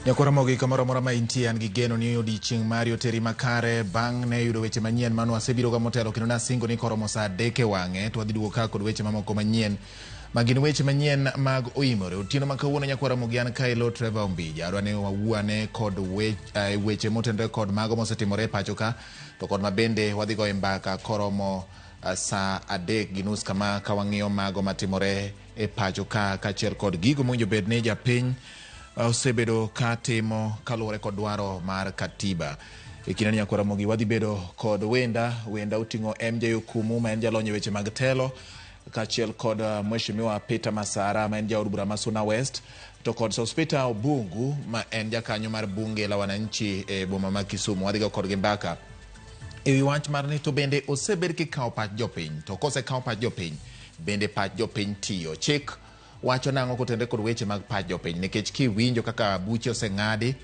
Nyakwa Ramogi kamoro amora ma intie an gi geno ni odiechieng' mari oteri makare bang' ne yudo weche manyien mano wasebiro ga motelo kendo nasingo ni koromo saa adek e wang'e to wadhi duogo ka kod weche mamoko manyien ma gin weche manyien mag oimore. Otieno ma kawuono Nyakwa Ramogi an Kaelo Trevor Ombija. Adwa ni wawuane kod weche motenore kod mago mosetimore e pacho ka to kod ma bende wadhi goyo mbaka koromo saa 3:30 kama ka wang'iyo mago matimore e pacho ka kaachiel kod gigo mowinjo bed ni japiny osebedo ka timo kaluwore kod dwaro mar katiba. E kinde ni Nyakwa Ramogi wadhi bedo kod wenda, wenda oting'o MJ Okumu ma en jalony e weche mag telo kaachiel kod Mheshimiwa Peter Masara ma en jaod bura ma Suna West to kod Sospeter Obungu ma en jakanyo mar bunge la wananchi e boma ma Kisumu. Wadhi go kodgi mbaka e wi wach mar ni to bende osebed kikawo pach jopiny to kosekaw pach jopiny bende pach jopiny tiyo. Chik wacho nang'o kotenore kod weche mag pach jopiny nikech kiwinjo kaka buche oseng'adi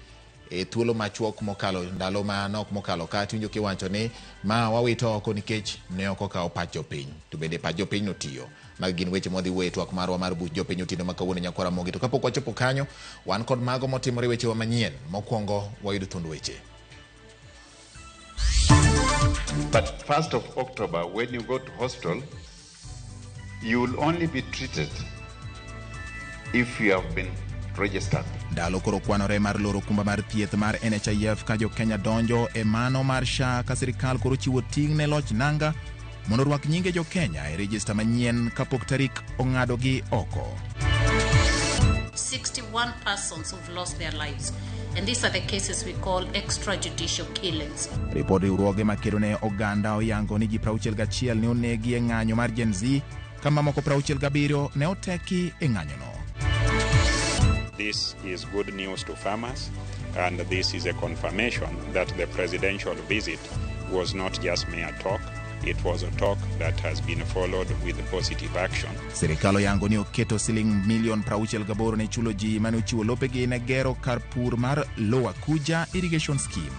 e thuolo machuok mokalo ndalo manok mokalo ka tiwinjo kiwacho ni ma wawito oko nikech ne ok okaw pach jopiny to bende pach jopiny notiyo. Magi gin weche mwadhi wuoye twak marwa mar buch jopiny otieno ma kawuono Nyakwa Ramogi. To kapok wachopo kanyo, wan kod mago motimore wechewa manyien. Mokwongo wayud thund weche. But 1st of October, when you go to hospital, you will only be treated if you have been registered. Ndalo koro kwanore mar loro okumba mar thieth mar NHIF ka jo-Kenya donjo e mano mar SHA ka sirikal koro chiwo ting' ne loch nanga mondo orwak nyinge jo-Kenya e rejista manyien kapok tarik ong'adogi oko. 61 persons who've lost their lives. And these are the cases we call extrajudicial killings. Ripod riwruoge makedo ne oganda oyango ni ji 61 ne onegi e ng'anyo mar Gen Z ka mamoko 67 ne oteki e ng'anyono. This is good news to farmers, and this is a confirmation that the presidential visit was not just mere talk, it was a talk that has been followed with positive action. Sirikal oyango ni oketo siling milion 68 ne chulo ji mane ochiwo lopegi ne gero kar pur mar Lower Kuja Irrigation Scheme.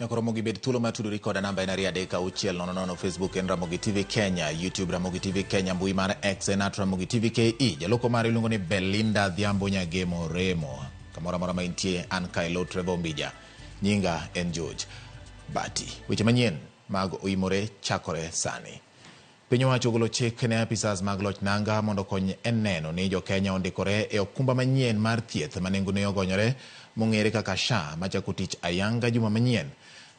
Nyaka Ramogi bed thuolo mar tudori koda namba en 23600 Facebook en Ramogi TV Kenya, YouTube Ramogi TV Kenya, mbui mar X en at Ramogi TV KE. Jaloko mare iluongo ni Belinda Adhiambo Nyagemo Remo. Kamoro amora ma intie an Kaelo Trevor Ombija. Nyinga en George Bati. Weche manyien mag oimore chakore sani. Piny owacho ogolo chik ne apisas mag loch nanga mondo okony e neno ni jo-Kenya ondikore e okumba manyien mar thieth ma nengone ogonyore mong'ere kaka SHA machako tich ayanga juma manyien.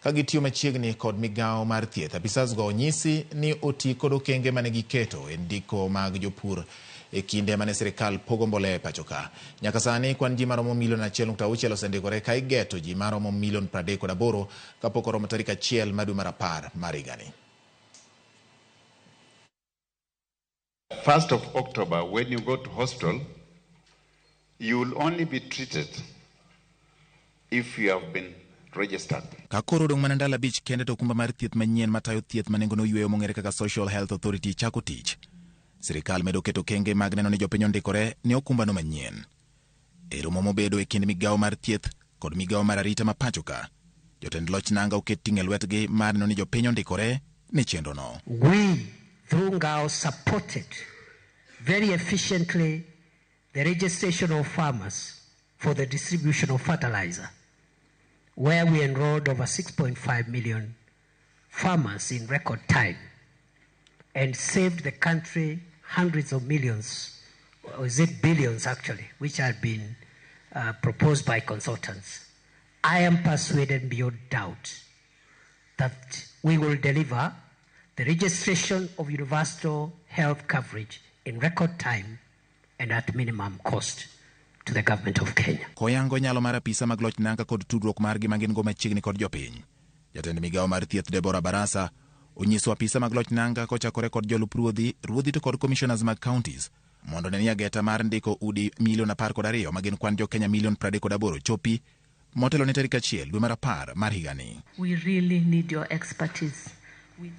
Ka gitiyo machiegni kod migawo mar thieth, apisas go onyisi ni oti kod okenge mane giketo e ndiko mag jopur e kinde mane sirikal pogo mbolea e pacho ka. Nyaka sani kwan ji maromo milion 1.6 osendikore ka igeto ji maromo milion 38 kapok oromo tarik 1 mar dwe mar 10 mar higani. 1st of October, when you go to hospital, you will only be treated if you have been registered. Ka koro odong' mana ndalo 5 kende to okumba mar thieth manyien matayo thieth ma nengone oyweyo mong'ere kaka Social Health Authority chako tich. Sirikal medo keto okenge mag neno ni jopiny ondikore ne okumbano manyien. E romo mobedo e kind migawo mar thieth kod migawo mar arita ma pacho ka, jotend loch nanga oket ting' e lwetgi mar neno ni jopiny ondikore ne chenrono. We, through NGAO, supported very efficiently the registration of farmers for the distribution of fertilizer, where we enrolled over 6.5 million farmers in record time and saved the country hundreds of millions, or is it billions actually, which had been proposed by consultants. I am persuaded beyond doubt that we will deliver the registration of universal health coverage in record time and at minimum cost to the government of Kenya. Koyango nyalo mar apisa mag loch nanga kod tudruok margi ma gin go machiegni kod jopiny. Jatend migawo mar thieth Deborah Barasa onyiso apisa mag loch nanga kochakore kod jolup ruodhi, ruodhi to kod commissioners mag counties mondo ne ni ageta mar ndiko udi milion 12 ma gin kwan jo Kenya milion 38 chopi motelo ne tarik 1 dwe mar 10 mar higani. We really need your expertise.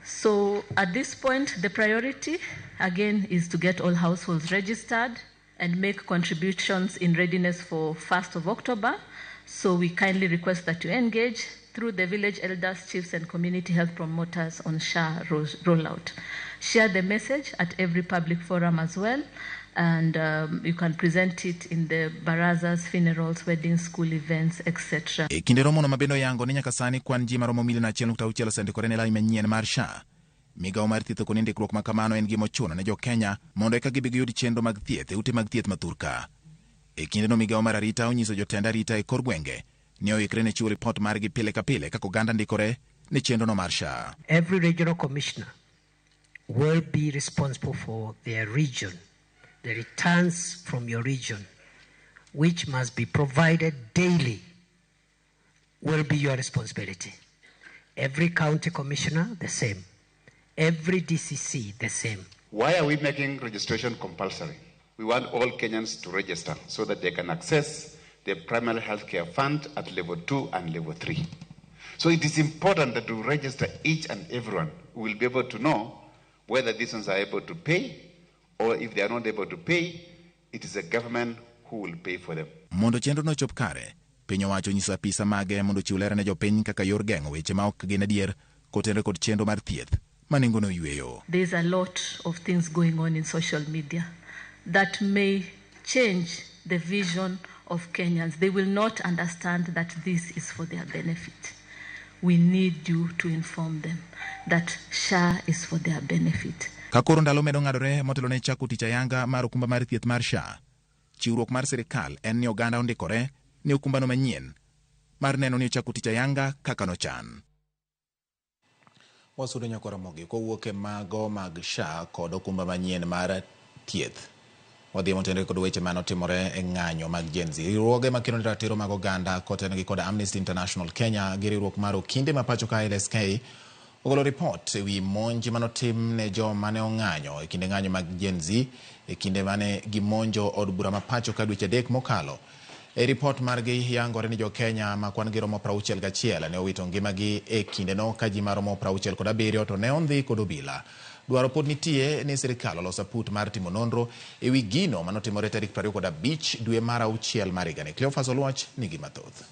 So at this point, the priority again is to get all households registered and make contributions in readiness for 1st of October. So we kindly request that you engage through the village elders, chiefs, and community health promoters on SHA rollout. Share the message at every public forum as well, and you can present it in the barazas, funerals, weddings, school events, etc. E kinde romono ma bende oyango ni nyaka sani kwan ji maromo milion 1.6 osendikore ne lai manyien mar SHA. Migawo mar thieth okoni ndikruok ma kamano en gima ochuno ne jo-Kenya mondo eka gibi giyud chenro mag thieth e ute mag thieth ma thurka. E kindeno migawo mar arita onyiso jotend arita e kor gwenge ni oikre ne chiwo ripot margi pile ka pile kaka oganda ndikore ne chenrono mar SHA. Every regional commissioner will be responsible for their region, the returns from your region, which must be provided daily, will be your responsibility. Every county commissioner, the same. Every DCC, the same. Why are we making registration compulsory? We want all Kenyans to register so that they can access the primary health care fund at level 2 and level 3. So it is important that we register each and everyone. We will be able to know whether these ones are able to pay, or if they are not able to pay, it is the government who will pay for them. Mondo chenrono ochop kare, piny owacho onyiso apisa mage mondo ochiw ler ne jopiny kaka yor geng'o weche ma ok gin adier kotenore kod chenro mar thieth ma nengono oyweyo. There's a lot of things going on in social media that may change the vision of Kenyans. They will not understand that this is for their benefit. We need you to inform them that SHA is for their benefit. Ka koro ndalo medo ng'adore motelo ne chako tich ayanga mar okumba mar thieth mar SHA, chiwruok mar sirikal en ni oganda ondikore ne okumbano manyien mar neno ni ochako tich ayanga kaka nochan. Wasudo nyaka Ramogi kowuok e mago mag SHA kod okumba manyien mar thieth. Wadhi motenore kod weche manotimore e ng'anyo mag Gen Z. Riwruoge makeno ne ratiro mag oganda kotenore kod Amnesty International Kenya gi riwruok mar okinde ma pacho ka LSK ogolo ripot ewi monj manotim ne joma ne ong'anyo e kinde ng'anyo mag Gen Z e kinde mane gimonjo od bura ma pacho ka dweche 3 mokalo. E ripot margi yangore ni jo-Kenya ma kwan gi romo 61 ne owito ngimagi e kindeno ka ji maromo 67 to ne ondhi kod obila. Dwaro pod nitie ni sirikal oloso aput mar timo nonro ewi gino manotimore tarik 25 dwe mar auchiel mar higani. Cleophas Oluoch nigi mathoth.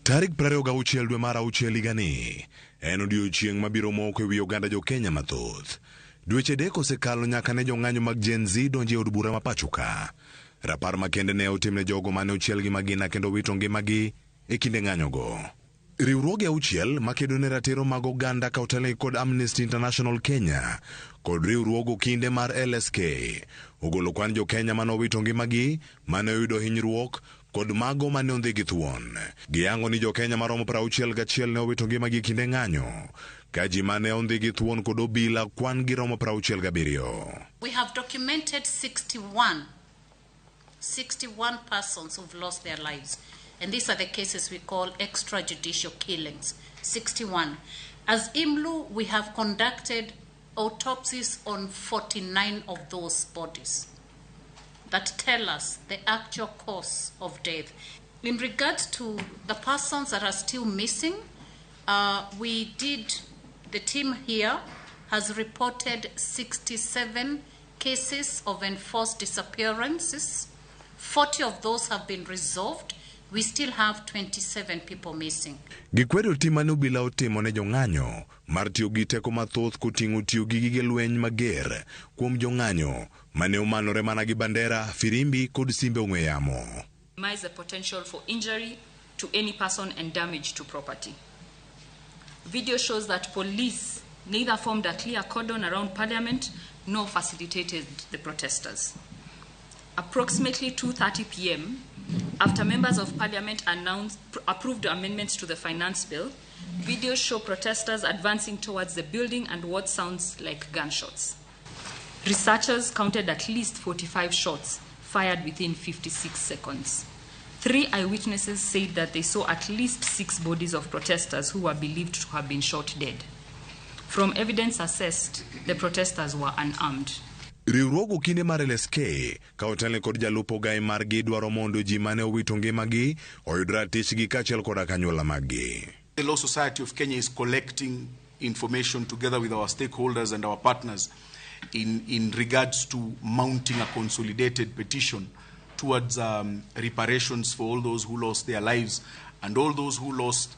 Tarik 26 dwe mar auchiel higani en odiechieng' mabiro moko ewi oganda jo-Kenya mathoth. Dweche 3 osekalo nyaka ne jong'anyo mag Gen Z donjo e od bura ma pacho ka. Rapar makende ne otim ne jogo mane ochiel gi magina kendo wito ngimagi e kinde ng'anyogo. Riwruoge auchiel makedo ne ratiro mag oganda ka otelnegi kod Amnesty International Kenya kod riwruog okinde mar LSK ogolo kwan jo-Kenya mane owito ngimagi, mane oyudo hinyruok kod mago mane ondhi gi thuon. Giyango ni jo-Kenya maromo 61 ne owito ngimagi e kinde ng'anyo, ka ji mane ondhi gi thuon kod obila kwan gi romo 67. We have documented 61 persons who've lost their lives. And these are the cases we call extrajudicial killings, 61. As IMLU, we have conducted autopsies on 49 of those bodies that tell us the actual cause of death. In regard to the persons that are still missing, the team here has reported 67 cases of enforced disappearances. 40 of those have been resolved. We still have 27 people missing. Gikwedo tim mane obila otimo ne jong'anyo mar tiyo gi teko mathoth koting'o tiyo gi gige lweny mager kuom jong'anyo mane omanore mana gi bandera, firimbi kod simbe ong'we yamo. Minimize the potential for injury to any person and damage to property. Video shows that police neither formed a clear cordon around Parliament nor facilitated the protesters. Approximately 2:30 p.m., after members of Parliament approved amendments to the finance bill, videos show protesters advancing towards the building and what sounds like gunshots. Researchers counted at least 45 shots fired within 56 seconds. 3 eyewitnesses said that they saw at least 6 bodies of protesters who were believed to have been shot dead. From evidence assessed, the protesters were unarmed. Riwruog okinde mar LSK ka otelne kod jalup ogai margi dwaro mondo ji mane owito ngimagi oyud ratichgi kaachiel koda kanyuola maggi. The Law Society of Kenya is collecting information together with our stakeholders and our partners in regards to mounting a consolidated petition towards reparations for all those who lost their lives and all those who lost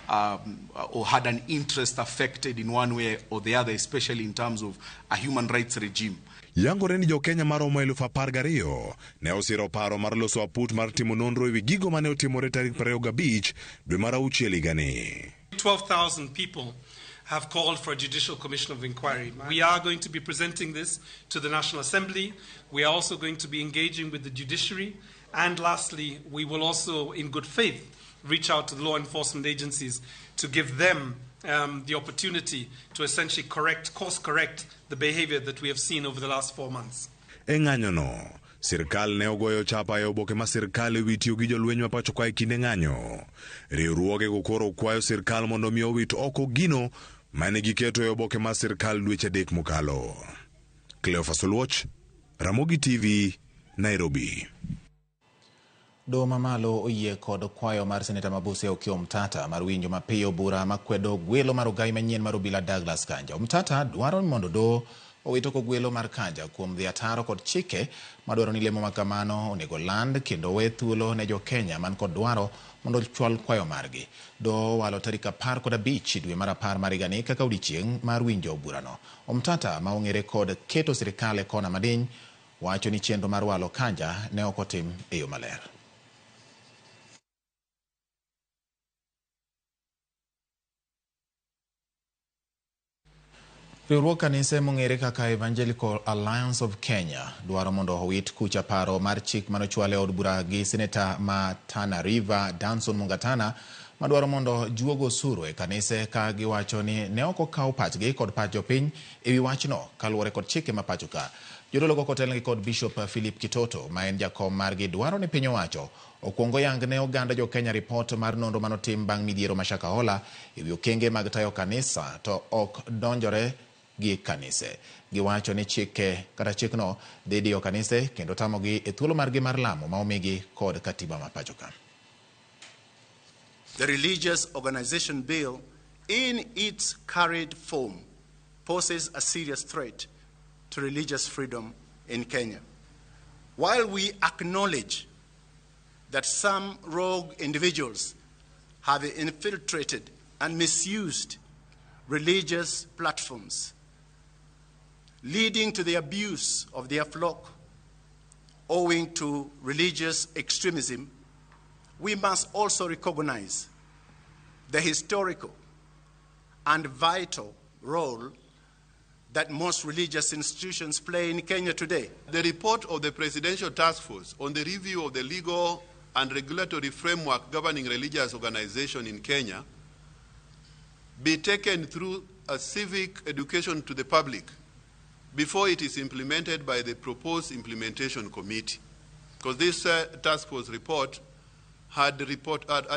or had an interest affected in one way or the other, especially in terms of a human rights regime. Yangore ni jokenya maromo 12,000 ne osiro paro mar loso aput mar timo nonro ewi gigo mane otimore tarik 25 dwe mar auchiel higani. 12,000 people have called for a judicial commission of inquiry. We are going to be presenting this to the National Assembly. We are also going to be engaging with the judiciary. And lastly, we will also, in good faith, reach out to the law enforcement agencies to give them the opportunity to essentially course correct the behavior that we have seen over the last 4 months. E ng'anyono, sirkal ne ogoyo chapa e oboke ma sirkal ewi tiyo gi jolweny ma pacho ka e kinde ng'anyo. Riwruoge go koro kwayo sirkal mondo mi owit oko gino mane giketo e oboke ma sirkal dweche 3 mokalo. Cleophas Oluoch, Ramogi TV, Nairobi. Doho mamalo oyie kod kwayo mar Seneta Mabuse Okiya Omtata mar winjo mapiyo bura makwedo gwelo mar ogai manyien mar obila Douglas Kanja. Omtata dwaro ni mondo doho owit oko gwelo mar Kanja kuom dhi ataro kod chike madwaro ni lemo makamano onego land kendo we thuolo ne jo-Kenya man kod dwaro mondo ochwal kwayo margi. Doho owalo tarik 15 dwe mar 10 mar higani kaka odiechieng' mar winjo burano. Omtata ma ong'ere kod keto sirikal e kona madiny wacho ni chenro mar walo Kanja ne ok otim e yo maler. Riwruog kanise mong'ere kaka Evangelical Alliance of Kenya dwaro mondo owit kucha paro mar chik manochwal e od bura gi seneta ma Tana River Danson Mungatana madwaro mondo juogo osuru e kanise ka giwacho ni ne ok okaw pachgi kod pach jopiny ewi wachno kaluwore kod chike ma pacho ka. Jodolo go kotelnegi kod Bishop Philip Kitoto ma en jakom margi dwaro ni piny owacho okwong oyang ne oganda jo Kenya ripot mar nonro manotim bang' midhiero ma Shakahola ewi okenge mag tayo kanisa to ok donjore gi kanise. Giwacho ni chike kata chikno dhi diyo kanise kendo tamogi e thuolo margi mar lamo ma omigi kod katiba ma pacho ka. The Religious Organization Bill in its current form poses a serious threat to religious freedom in Kenya. While we acknowledge that some rogue individuals have infiltrated and misused religious platforms, leading to the abuse of their flock owing to religious extremism, we must also recognize the historical and vital role that most religious institutions play in Kenya today. The report of the Presidential Task Force on the review of the legal and regulatory framework governing religious organizations in Kenya be taken through a civic education to the public before it is implemented by the proposed implementation committee. Because this task force report had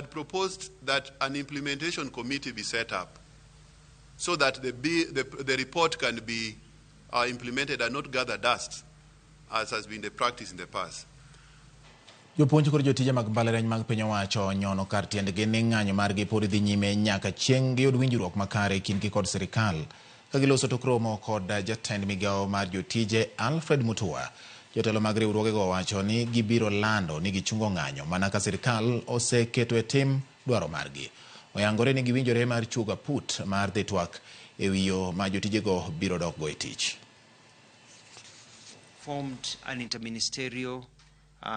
proposed that an implementation committee be set up so that the report can be implemented and not gather dust, as has been the practice in the past. Jopuonj kod jotije mag mbalariany mag piny owacho nyono kar tiendgi ni ng'anyo margi pod dhi nyime nyaka chieng' giyud winjruok makare e kindgi kod sirikal. Ka giloso tok romo kod jatend migawo mar jotije Alfred Mutua, jotelo mag riwruogego wacho ni gibiro lando ni gichungo ng'anyo mana ka sirikal oseketo e tim dwaro margi. Oyangore ni giwinjore mar chuogo aput mar dhi twak e wi yo ma jotijego biro dokgo e tich. Formed an interministerial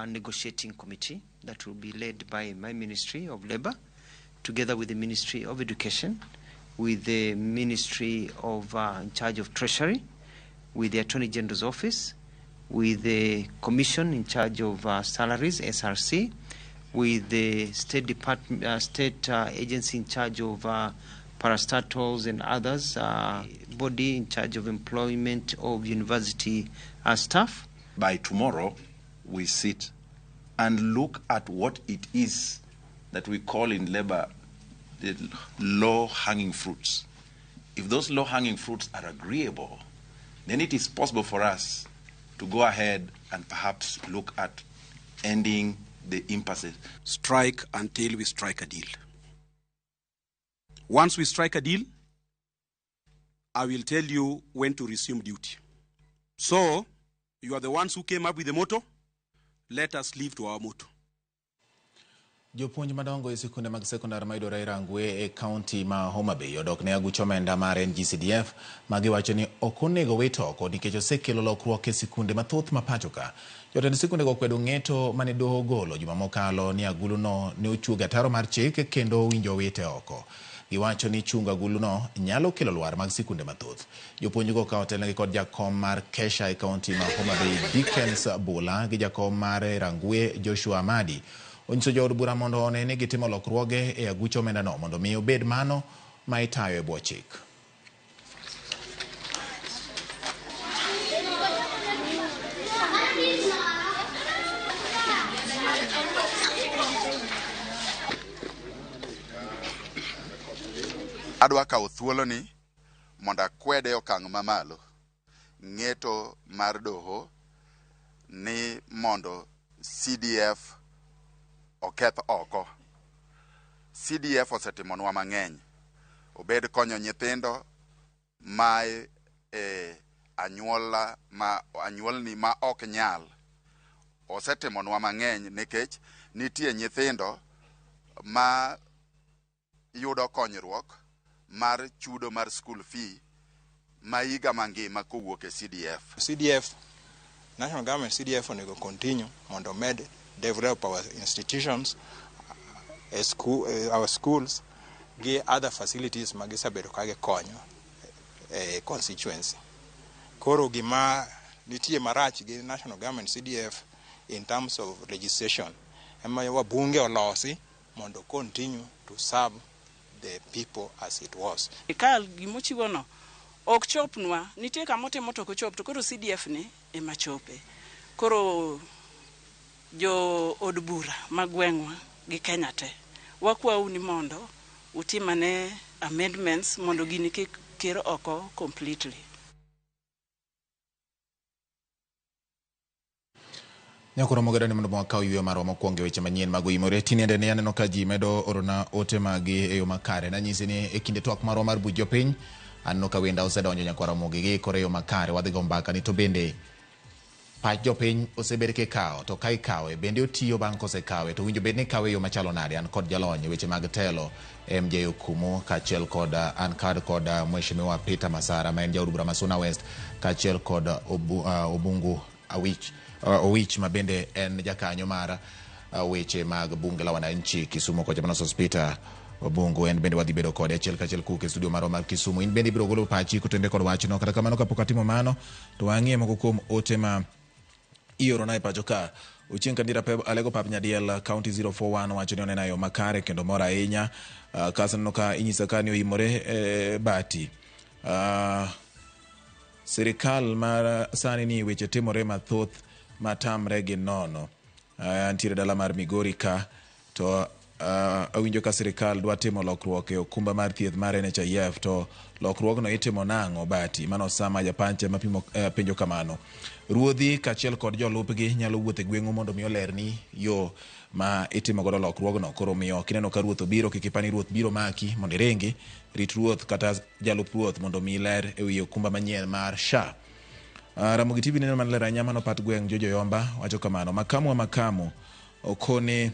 negotiating committee that will be led by my Ministry of Labor, together with the Ministry of Education, with the Ministry of in charge of Treasury, with the Attorney General's Office, with the Commission in charge of salaries, SRC, with the State Department, State agency in charge of parastatals and others, body in charge of employment of university staff. By tomorrow, we sit and look at what it is that we call in labor the low-hanging fruits. If those low-hanging fruits are agreeable, then it is possible for us to go ahead and perhaps look at ending the impasse. Strike until we strike a deal. Once we strike a deal, I will tell you when to resume duty. So, you are the ones who came up with the motto. Let us live to our motto. Jopuonj madongo e sikunde mag sekondar mayudore e Rangwe e kaunti ma Homa Bay odok ne aguch omenda mar NGCDF ma giwacho ni ok onego wit oko nikech osekelo lokruok e sikunde mathoth ma pacho ka. Jotend sikundego okwedo ng'eto mane doho ogolo juma mokalo ni aguluno ne ochuogo ataro mar chik kendo owinjo wite oko. Giwacho ni chungo aguluno nyalo kelo lwar mag sikunde mathoth. Jopuonjgo ka otelnegi kod jakom mar Kesha e kaunti ma Homa Bay Dickens Bula gi jakom mar Rangwe Joshua Amadi onyiso jood bura mondo one ni gitimo lokruoge e aguch omendano mondo mi obed mano ma itayo e bwo chik. Adwa kawo thuoloni mondo akwede e okang' mamalo ng'eto mar doho ni mondo CDF oketh oko. CDF osetimonwa mang'eny, obed konyo nyithindo ma e anyuola ma anyuolni ma ok nyal. Osetimonwa mang'eny nikech nitie nyithindo ma yudo konyruok mar chudo mar school fee ma higa mangima kowuok e CDF. CDF, national government CDF onego continue mondo med develop our institutions, school, our schools gi other facilities ma gisebedo ka gikonyo e constituency. Koro gima nitie marach gi national government CDF in terms of legislation ema wabunge olosi mondo continue to serve the people as it was. Ka gimochiwono ok chopnwa, nitie kama otimo to ok ochop, to koro CDF ni ema chope. Koro jo od bura ma gweng'wa gi Kenya te, wakwau ni mondo utim ane amendments mondo gini kik ker oko completely. Nyakoro mogeda ni mondo wakaw yueyo marwa mokwongo e weche manyien mag oimore. Tinende ni aneno ka ji medo orona ote magi e yo makare. Nanyisi ni e kinde twak marwa mar buch jopiny, aneno ka wenda osedonjo nyakwara Ramogi giikore e yo makare. Wadhi go mbaka ni to bende pach jopiny osebed kikawo, to ka ikawe bende otiyo bang' kosekawe, to winjo bed ni ikawe e yo machalo nade. An kod jalony e weche mag telo MJ Okumu, kaachiel kod an kod Mheshimiwa Peter Masara ma en jaod bura ma Suna West, kaachiel kod Obungu Owich ma bende en jakanyo mar weche mag bunge la wananchi Kisumu kocha. Mano Peter Obungu en bende wadhi bedo kode achiel kachiel kowuok e studio marwa mar Kisumu. In bende ibiro golo pachi kotenore kod wachno. Kata kamano kapok atimo mano to wang'iye moko kuom ote ma iorona e pacho ka. Ochieng' Kandira Alego Pap Nyadiel County 041 wacho ni oneno yo makare kendo mor ahinya. Kaseneno ka inyisa ka ni oimore bati. Sirikal mar sani ni weche timore mathoth matamre gi nono. Antiere dala mar Migori ka to awinjo ka sirikal dwa timo lokruok e okumba mar thieth mar NHIF, to lokruogno itimo nang'o bati? Mano Osama Japanche mapimo penjo kamano. Ruodhi kaachiel kod jolupgi nyalo wuotho e gweng'u mondo mi olerni yo ma itimo godo lokruogno. Koro miyo kineno ka ruoth obiro kik ipa ni ruoth biro maki mondo iringi. Rit ruoth kata jalup ruoth mondo mi ler e wi okumba manyien mar SHA. Ramogi TV neno maler ahinya. Mano pat gweng' Jojo Yomba wacho kamano. Makamu wa makamu okone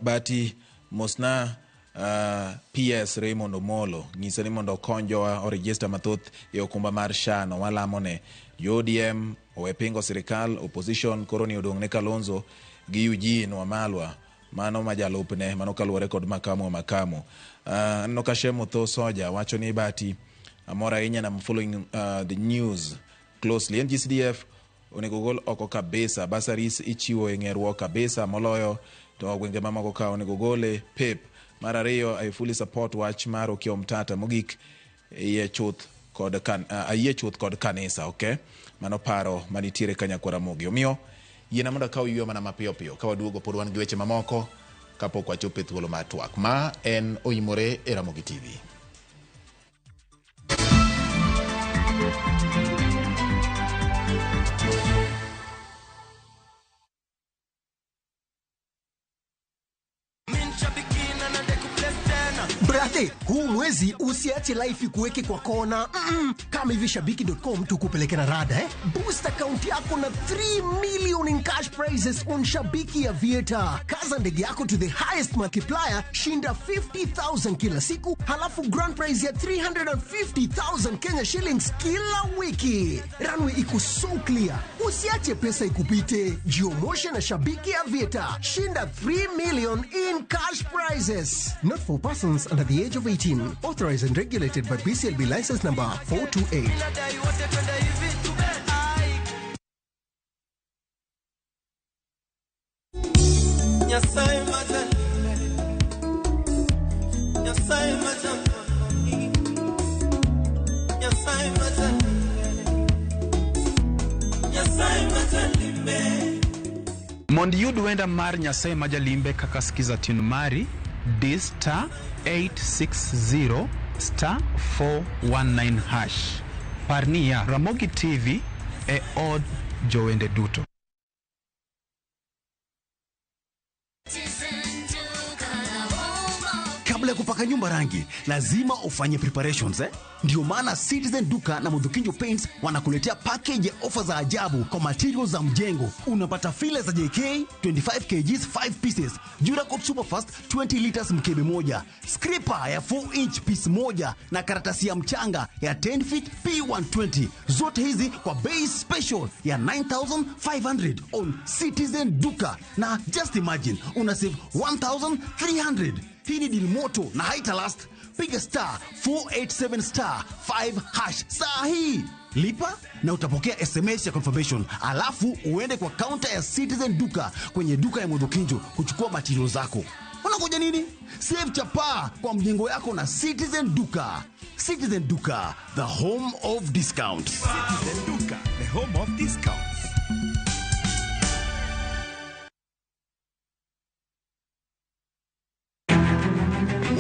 bati mosna PS Raymond Omolo ng'ise ni mondo okony jowa orejista mathoth e okumba mar SHA no walamone. Jo ODM owe pingo sirikal, opposition koro ni odong' ne Kalonzo gi Eugene Wamalwa mano ma jalupne, mano kaluwore kod makamu wa makamu. Aneno ka Shemo Tho Soja wacho ni bati amor ahinya na I'm following the news closely. NGCDF onego gol oko kabisa, bursaries ichiwo e ng'eruok kabisa moloyo to gwenge mamoko ka onego gole pep. Mar ariyo, I fully support wach mar Okiya Omtata. Mogik ayie chuth kod kanisa. Okay, mano paro manitiere ka nyakwara Ramogi. Omiyo yiena mondo akaw yueyo mana mapiyo piyo ka waduogo pod wan gi weche mamoko kapok wachopo e thuolo mar twak. Ma en Oimore e Ramogi TV. Brate, huu mwezi usiache life ikuweke kwa kona. Kama hivi shabiki.com tukupeleke na rada Boost account yako na 3 million in cash prizes on Shabiki Aviator. Jaza ndege yako to the highest multiplier, shinda 50,000 kila siku, halafu grand prize ya 350,000 Kenya shillings kila wiki. Runway iko so clear, usiache pesa ikupite. Jiomoshe na Shabiki Aviator, shinda 3 million in cash prizes. Not for persons under the age of 18. Authorized and regulated by BCLB license number 428. Nyasaye majalime, Nyasaye majalime, Nyasaye majalime, Nyasaye majalime. Mondo iyud wenda mar Nyasaye ma jalimbe kaka skiza tune mari, di star 860 star 419 hash. Par niya, Ramogi TV e od jowende duto. Kabla ya kupaka nyumba rangi, lazima ufanye preparations eh? Ndio maana Citizen Duka na Mudhukinjo Paints wanakuletea package ya ofa za ajabu kwa materials za mjengo. Unapata file za JK 25 kgs 5 pieces, Duracoat Superfast 20 liters mkebe moja, scraper ya 4 inch piece moja na karatasi ya mchanga ya 10 feet P120. Zote hizi kwa bei special ya 9500 on Citizen Duka. Na just imagine una save 1300. Hii ni deal moto na haita last. Piga star 487 star 5 hash saa hii, lipa na utapokea SMS ya confirmation, alafu uende kwa counter ya Citizen Duka kwenye duka ya Mudhukinjo kuchukua material zako. Unangoja nini? Save chapaa kwa mjengo yako na Citizen Duka. Citizen Duka, the home of discounts. Citizen Duka, the home of discounts.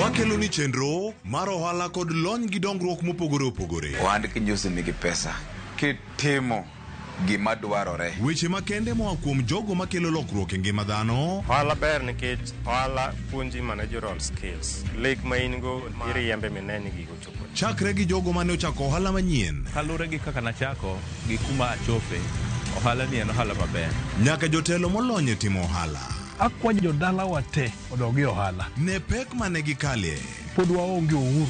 Wakelo ni chenro mar ohala kod lony gi dongruok mopogore opogore. Ohand kinjusi nigi pesa kitimo gima dwarore. Weche makende moa kuom jogo makelo lokruok e ngima dhano. Ohala ber nikech ohala puonji managerial skills. Lek ma in go iriembe mine ni gigo chopo. Chakre gi jogo mane ochako ohala manyien. Kaluwore gi kaka nachako gi kuma achope, ohala ni en ohala maber. Nyaka jotelo molony e timo ohala. Akwayo jodalawa te odog e ohala. Ne pek mane gikale. Pod waonge uhuru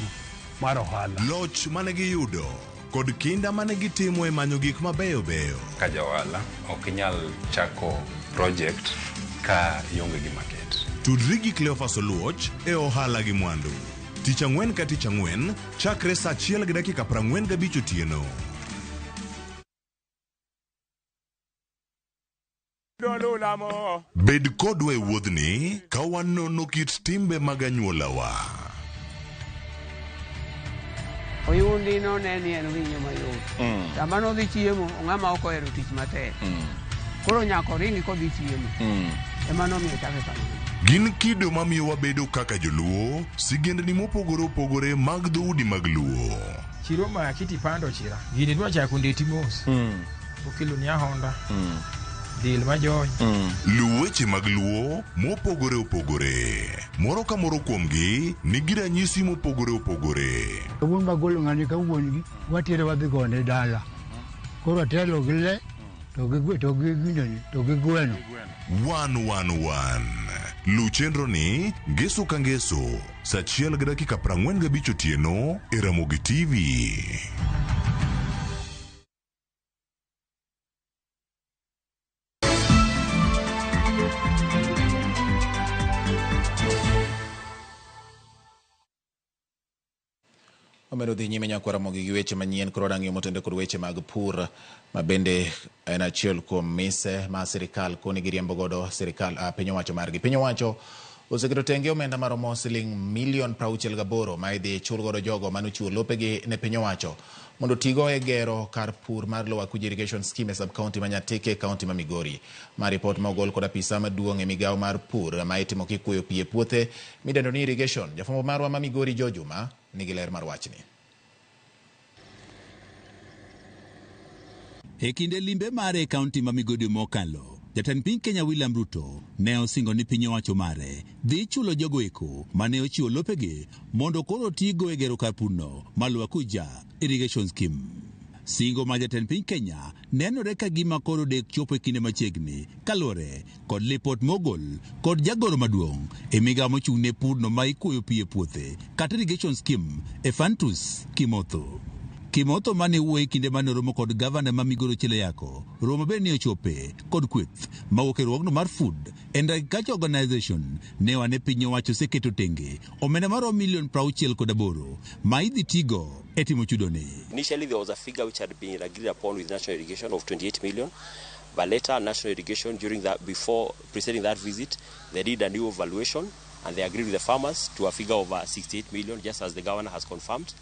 mar ohala. Loch mane giyudo kod kinda mane gitimo e manyo gik mabeyo beyo. Ka ja ohala ok inyal chako project ka ionge gi market. Tudri gi Cleophas Oluoch e ohala gi mwandu. Tich ang'wen ka tich ang'wen chakre saa 1:45 otieno. Bed kodwa e wuodhni ka wanono kit timbe mag anyuolawa. Oyundi no ne ni en winyo mayot. Sama nodhi chiemo, ng'ama ok ohero tich matek. Koro nyaka oringi kodhi chiemo. Ema nomiyo chake kamano. Gin kido mamiyo wabedo kaka joluo, sigendni mopogore opogore mag dhoudi mag luo. Chiro ma kiti pando chira. Gini dwa chako ndeti mos. Okelo ni ahonda. Dil majony. Luw weche mag luo mopogore opogore. Moro ka moro kuomgi nigi ranyisi mopogore opogore. Wuon magolo ng'ani ka wuon gi watere wadhi gone dala. Koro atelo gi le to gi to gi ginene to gi gweno. 111. Luw chenro ni ngeso ka ngeso saa 1:45 otieno e Ramogi TV. Wamedo dhi nyime nyaka Ramogi gi weche manyien koro rang'iyo motende kod weche mag pur ma bende en achiel kuom mise ma sirikal koni giriembo godo sirikal piny owacho margi. Piny owacho oseketo tenge omenda maromo siling milion 68 ma idhi chul godo jogo manochiwo lopegi ne piny owacho mondo tigo e gero kar pur mar Lower Kuja Irrigation Scheme e sub-county ma Nyatike e county ma Migori. Ma ripot ma ogol kod apisa maduong' e migawo mar pur ma itimo kikuoyo pi e puothe midendo ni irrigation. Jafwambo marwa ma Migori Joe Juma nigi ler mar wachni. E kinde limbe mare e kaunti ma Migori mokalo, jatend piny Kenya William Ruto ne osingo ni piny owacho mare dhi chulo jogo eko mane ochiwo lopegi mondo koro tigo e gero kar purno mar Lower Kuja Irrigation Scheme. Singo ma jatend piny Kenya nenore ka gima koro dek chopo e kinde machiegni kaluwore kod lipot mogol kod jagoro maduong' e migawo mochung' ne purno ma ikuoyo pi e puothe kata irrigation scheme Ephantus Kimotho. Kimotho mane wuoyo e kinde mane oromo kod gavana ma Migori Ochieng Ayako, romo bende ne ochope kod kweth mawuok e riwruogno mar Food and Agriculture Organization ne wane piny owacho oseketo tenge omenda maromo milion 68 ma idhi tigo e timo chudoni. Initially there was a figure which had been agreed upon with National Irrigation of 28 million, but later National Irrigation during that, before preceding that visit, they did a new evaluation and they agreed with the farmers to a figure of 68 million, just as the governor has confirmed.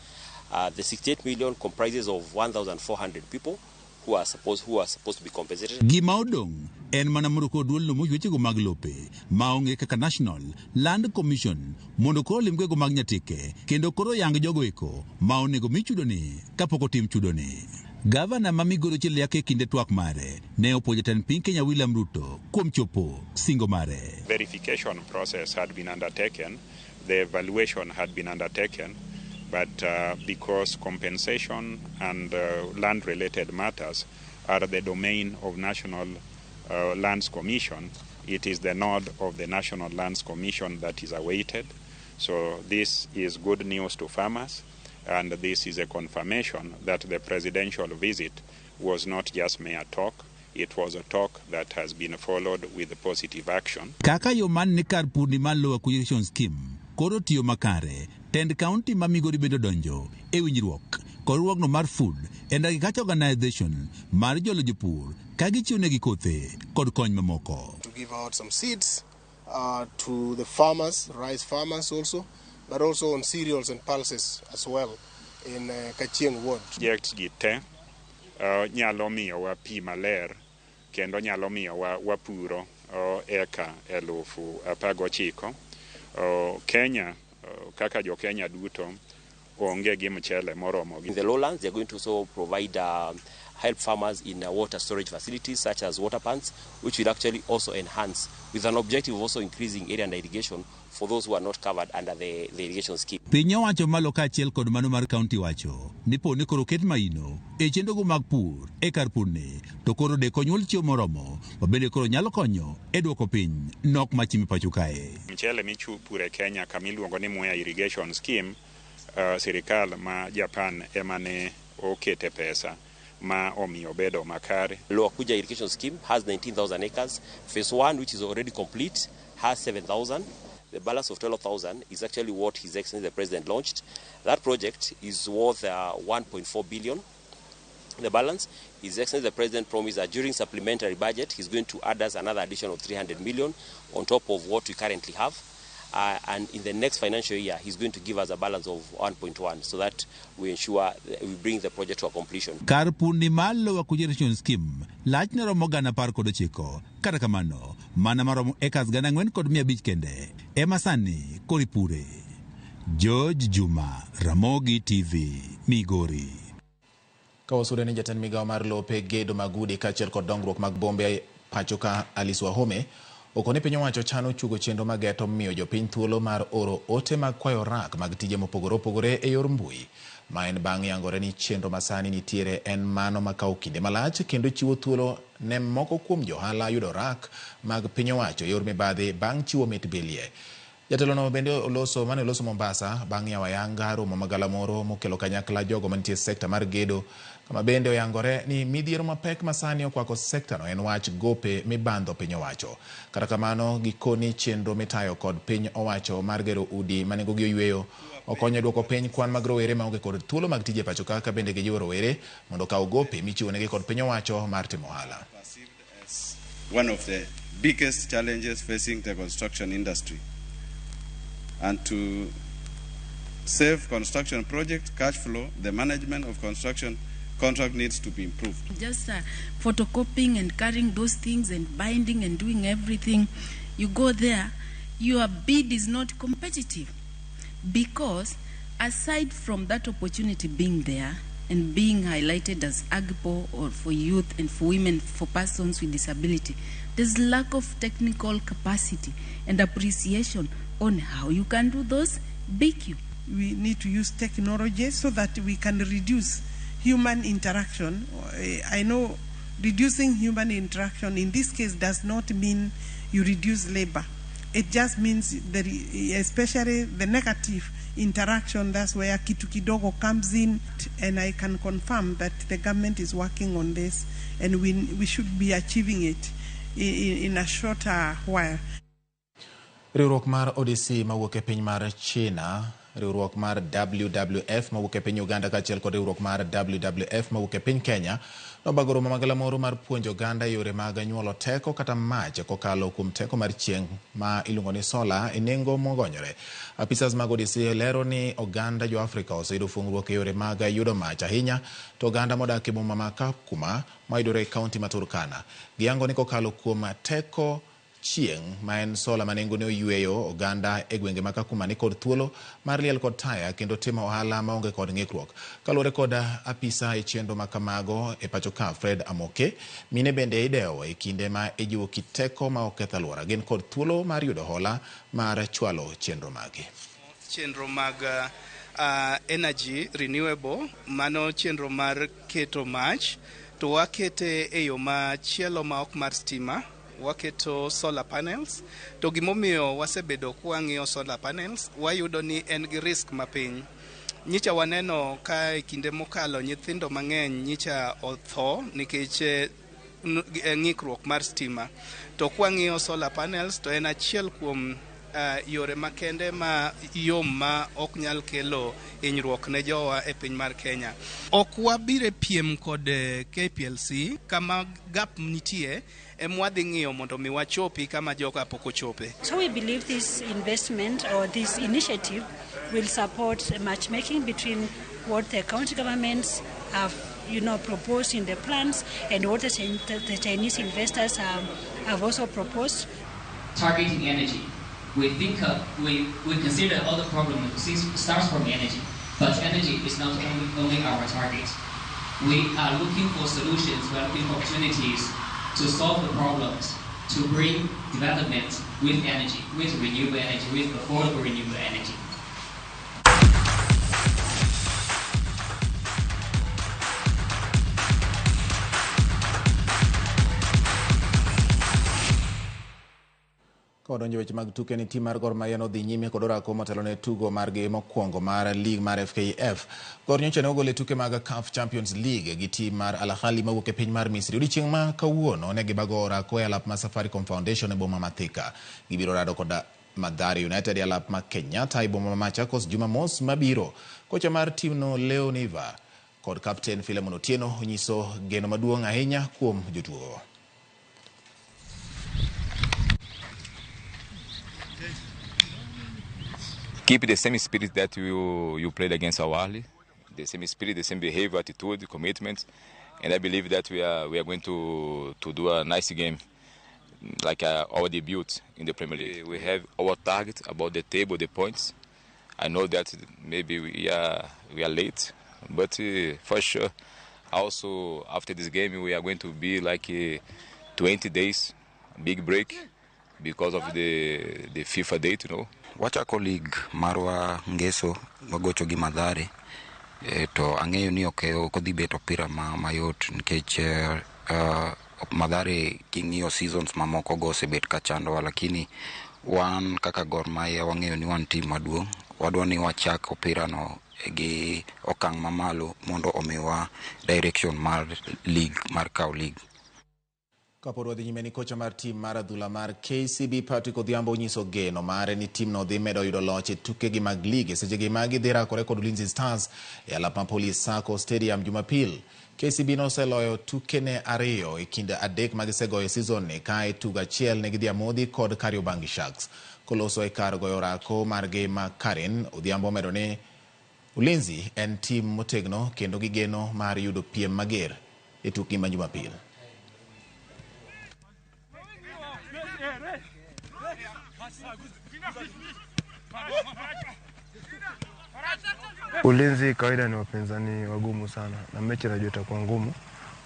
The 68 million comprises of 1,400 people who are supposed to be compensated. Gima odong' en mana mondo koro duolno mochwe wechego mag lope maonge kaka National Land Commission mondo koro olim gwego mag Nyatike kendo koro yang jogo eko ma onego mi chudoni kapok otim chudoni. Gavana ma Migori Ochieng Ayako e kinde twak mare ne opuonjo jatend piny Kenya William Ruto kuom chopo singo mare. Verification process had been undertaken, the evaluation had been undertaken, but because compensation and land-related matters are the domain of National Lands Commission, it is the nod of the National Lands Commission that is awaited. So this is good news to farmers, and this is a confirmation that the presidential visit was not just mere talk. It was a talk that has been followed with positive action. Kaka yo man ni kar purni mar Lower Acquisition Scheme koro tiyo makare, tend county ma Migori bende donjo e winjruok kod riwruogno mar Food and Agriculture Organization mar jolo jopur ka gichiwonegi kothe kod kony mamoko. To give out some seeds to the farmers, rice farmers also, but also on cereals and pulses as well in Kachieng ward. Projects gi te nyalo miyowa pi maler kendo nyalo miyowa wapuro eka 19,000. Kenya kaka jo Kenya duto onge gi mchele moromo. In the lowlands, they are going to also provide help farmers in water storage facilities such as water pans, which will actually also enhance with an objective of also increasing area under irrigation for those who are not covered under the irrigation scheme. Piny owacho malo kaachiel kod mano mar county wacho ni po ni koro ket maino e chenrogo mag pur e kar purni to koro dek onyuol chiemo moromo ma bende koro nyalo konyo e duoko piny nok mar chiemo e pacho kae. Mchele michupuro e Kenya kama iluongo ni Mwea Irrigation Scheme, sirikal ma Japan ema ne okete pesa ma omiyo bedo makare. Lower Kuja Irrigation Scheme has 19,000 acres. Phase 1, which is already complete, has 7,000. The balance of 12,000 is actually what His Excellency the President launched. That project is worth 1.4 billion. The balance, His Excellency the President promised that during supplementary budget, he's going to add us another addition of 300 million on top of what we currently have. And in the next financial year, he's going to give us a balance of 1.1 so that we ensure that we bring the project to a completion. Kar purni mar Lower Kuja Irrigation Scheme lachne romo 19,000. Kata kamano, mana maromo acres 4,500 kende ema sani koro ipure. George Juma, Ramogi TV, Migori. Ka wasude ni jatend migawo mar lope, gedo mag udi kaachiel kod dongruok mag bombe pacho ka Alice Wahome okoni piny owacho chano chugo chenro mageto miyo jopiny thuolo mar oro ote mag kwayo rak mag tije mopogore opogore e yor mbui. Ma en bang' yangore ni chenro masani nitiere en mano makawo kinde malach kendo chiwo thuolo ne moko kuom johala yudo rak mag piny owacho e yor mibadhi bang' chiwo mit bilie. Jatelono bende oloso mane oloso Mombasa bang' yawo ayanga romo magalamoro mokelo kanyakla jogo mantie e sekta mar gedo, kama bende oyangore ni midhiero mapek masani okwako sekta no en wach gope mibandho piny owacho. Kata kamano, gikoni chenro mitayo kod piny owacho mar gero udi ma nengogi oyweyo okonyo e duoko piny kwan mag rowere maonge kod thuolo mag tije pacho ka bende gijiwo rowere mondo okaw gope michiwonegi kod piny owacho mar timo ohala. One of the biggest challenges facing the construction industry, and to save construction project cash flow, the management of construction contract needs to be improved. Just photocopying and carrying those things and binding and doing everything. You go there, your bid is not competitive because aside from that opportunity being there and being highlighted as AGPO or for youth and for women, for persons with disability, there's lack of technical capacity and appreciation on how you can do those BQ. We need to use technology so that we can reduce human interaction. I know reducing human interaction in this case does not mean you reduce labor. It just means that, especially the negative interaction, that's where Kitu Kidogo comes in. And I can confirm that the government is working on this, and we should be achieving it in a shorter while. Riwruok mar ODC mawuok e piny mar China, riwruok mar WWF mawuok e piny Uganda kaachiel kod riwruok mar WWF mawuok e piny Kenya nobago romo magalamoro mar puonjo oganda yore mag nyuolo teko kata mach kokalo kuom teko mar chieng' ma iluongo ni sola e nengo mogonyore. Apisas mag ODC lero ni oganda jo Afrika oseyudo fuong'ruok e yore mag yudo mach ahinya to oganda modak e boma ma Kakuma mayudore e kaunti ma Turkana. Giyango ni kokalo kuom teko chieng' ma en sola ma nengone oyweyo, oganda e gwenge ma Kakuma ni kod thuolo mar liel kod taya kendo timo ohala maonge kod ng'ikruok. Kaluwore kod apisa e chenro ma kamago e pacho ka Fred Amoke, mine bende idewo e kinde ma ijiwo kit teko ma ok keth alwora. Gin kod thuolo mar yudo hola mar chwalo chenro magi. Chenro mag energy renewable, mano chenro mar keto mach, to wakete e yo machielo ma ok mar stima. Waketo solar panels, to gimomiyo wasebedo kwang'iyo solar panels, wayudo ni en gi risk mapiny. Nyicha waneno ka e kinde mokalo nyithindo mang'eny nyicha otho nikech ng'ikruok mar stima. To kwang'iyo solar panels to en achiel kuom yore makende ma yom ma ok nyal kelo hinyruok ne jowa e piny mar Kenya. Ok wabire piem kod KPLC kama gap nitie emwadhi ng'iyo mondo mi wachopi kama joka pok ochope. So we believe this investment or this initiative will support matchmaking between what the county governments have, proposed in the plans and what the Chinese investors have also proposed. Targeting energy. We think we consider all the problems starts from energy, but energy is not only our target. We are looking for solutions, we are looking for opportunities to solve the problems, to bring development with energy, with renewable energy, with affordable renewable energy. Kodonjo weche mag tuke ni tim mar Gor Mahia nodhi nyime kod orako motelo ne tugo margi mokwongo mar League mar FKF. Gor nyocha ne ogol e tuke mag CAF Champions League gi tim mar Al Ahly mawuok e piny mar Misri. Odiechieng' ma kawuono ne gibago orako e alap mar Safaricom Foundation e boma ma Thika. Gibiro rado kod Mathare United e alap ma Kenyatta e boma ma Machakos Jumamos mabiro. Kocha mar timno Leo Niva kod kapten Philemon Otieno onyiso geno maduong' ahinya kuom jotugo. Keep the same spirit that you played against Al Ahly, the same spirit, the same behavior, attitude, commitment, and I believe that we are going to do a nice game, like our debut in the Premier League. We have our target about the table, the points. I know that maybe we are late, but for sure, also after this game we are going to be like 20 days, big break, because of the FIFA date, you know. Wachako league marwa ngeso wagocho gi Mathare to ang'eyo ni ok odhi bet opira mayot nikech Mathare king'iyo seasons mamoko go osebet ka chandowa, lakini wan kaka Gor Mahia wang'eyo ni wan team maduong', wadwa ni wachak opira no gi okang' mamalo mondo omiwa direction mar league mar kaw league. Kapod wadhi nyime ni kocha mar tim mar adhula mar KCB Patrick Odhiambo onyiso geno mare ni timno dhi medo yudo loch e tukegi mag lig e sechegi ma gidhi rakore kod Ulinzi Stars e alap mar Police Sacco Stadium Jumapil. KCB noseloyo tukene 2 e kind 3 ma gisegoyo e season ni kae tugo achiel ne gidhi amodhi kod Kariobangi Sharks. Koloso e kar goyo orako margi ma Karen, Odhiambo omedo ni Ulinzi en tim motegno kendo gigeno mar yudo piem mager e tukgi ma Jumapil. Ulinzi kawaida ni wapinzani wagumu sana na mechi najua itakuwa ngumu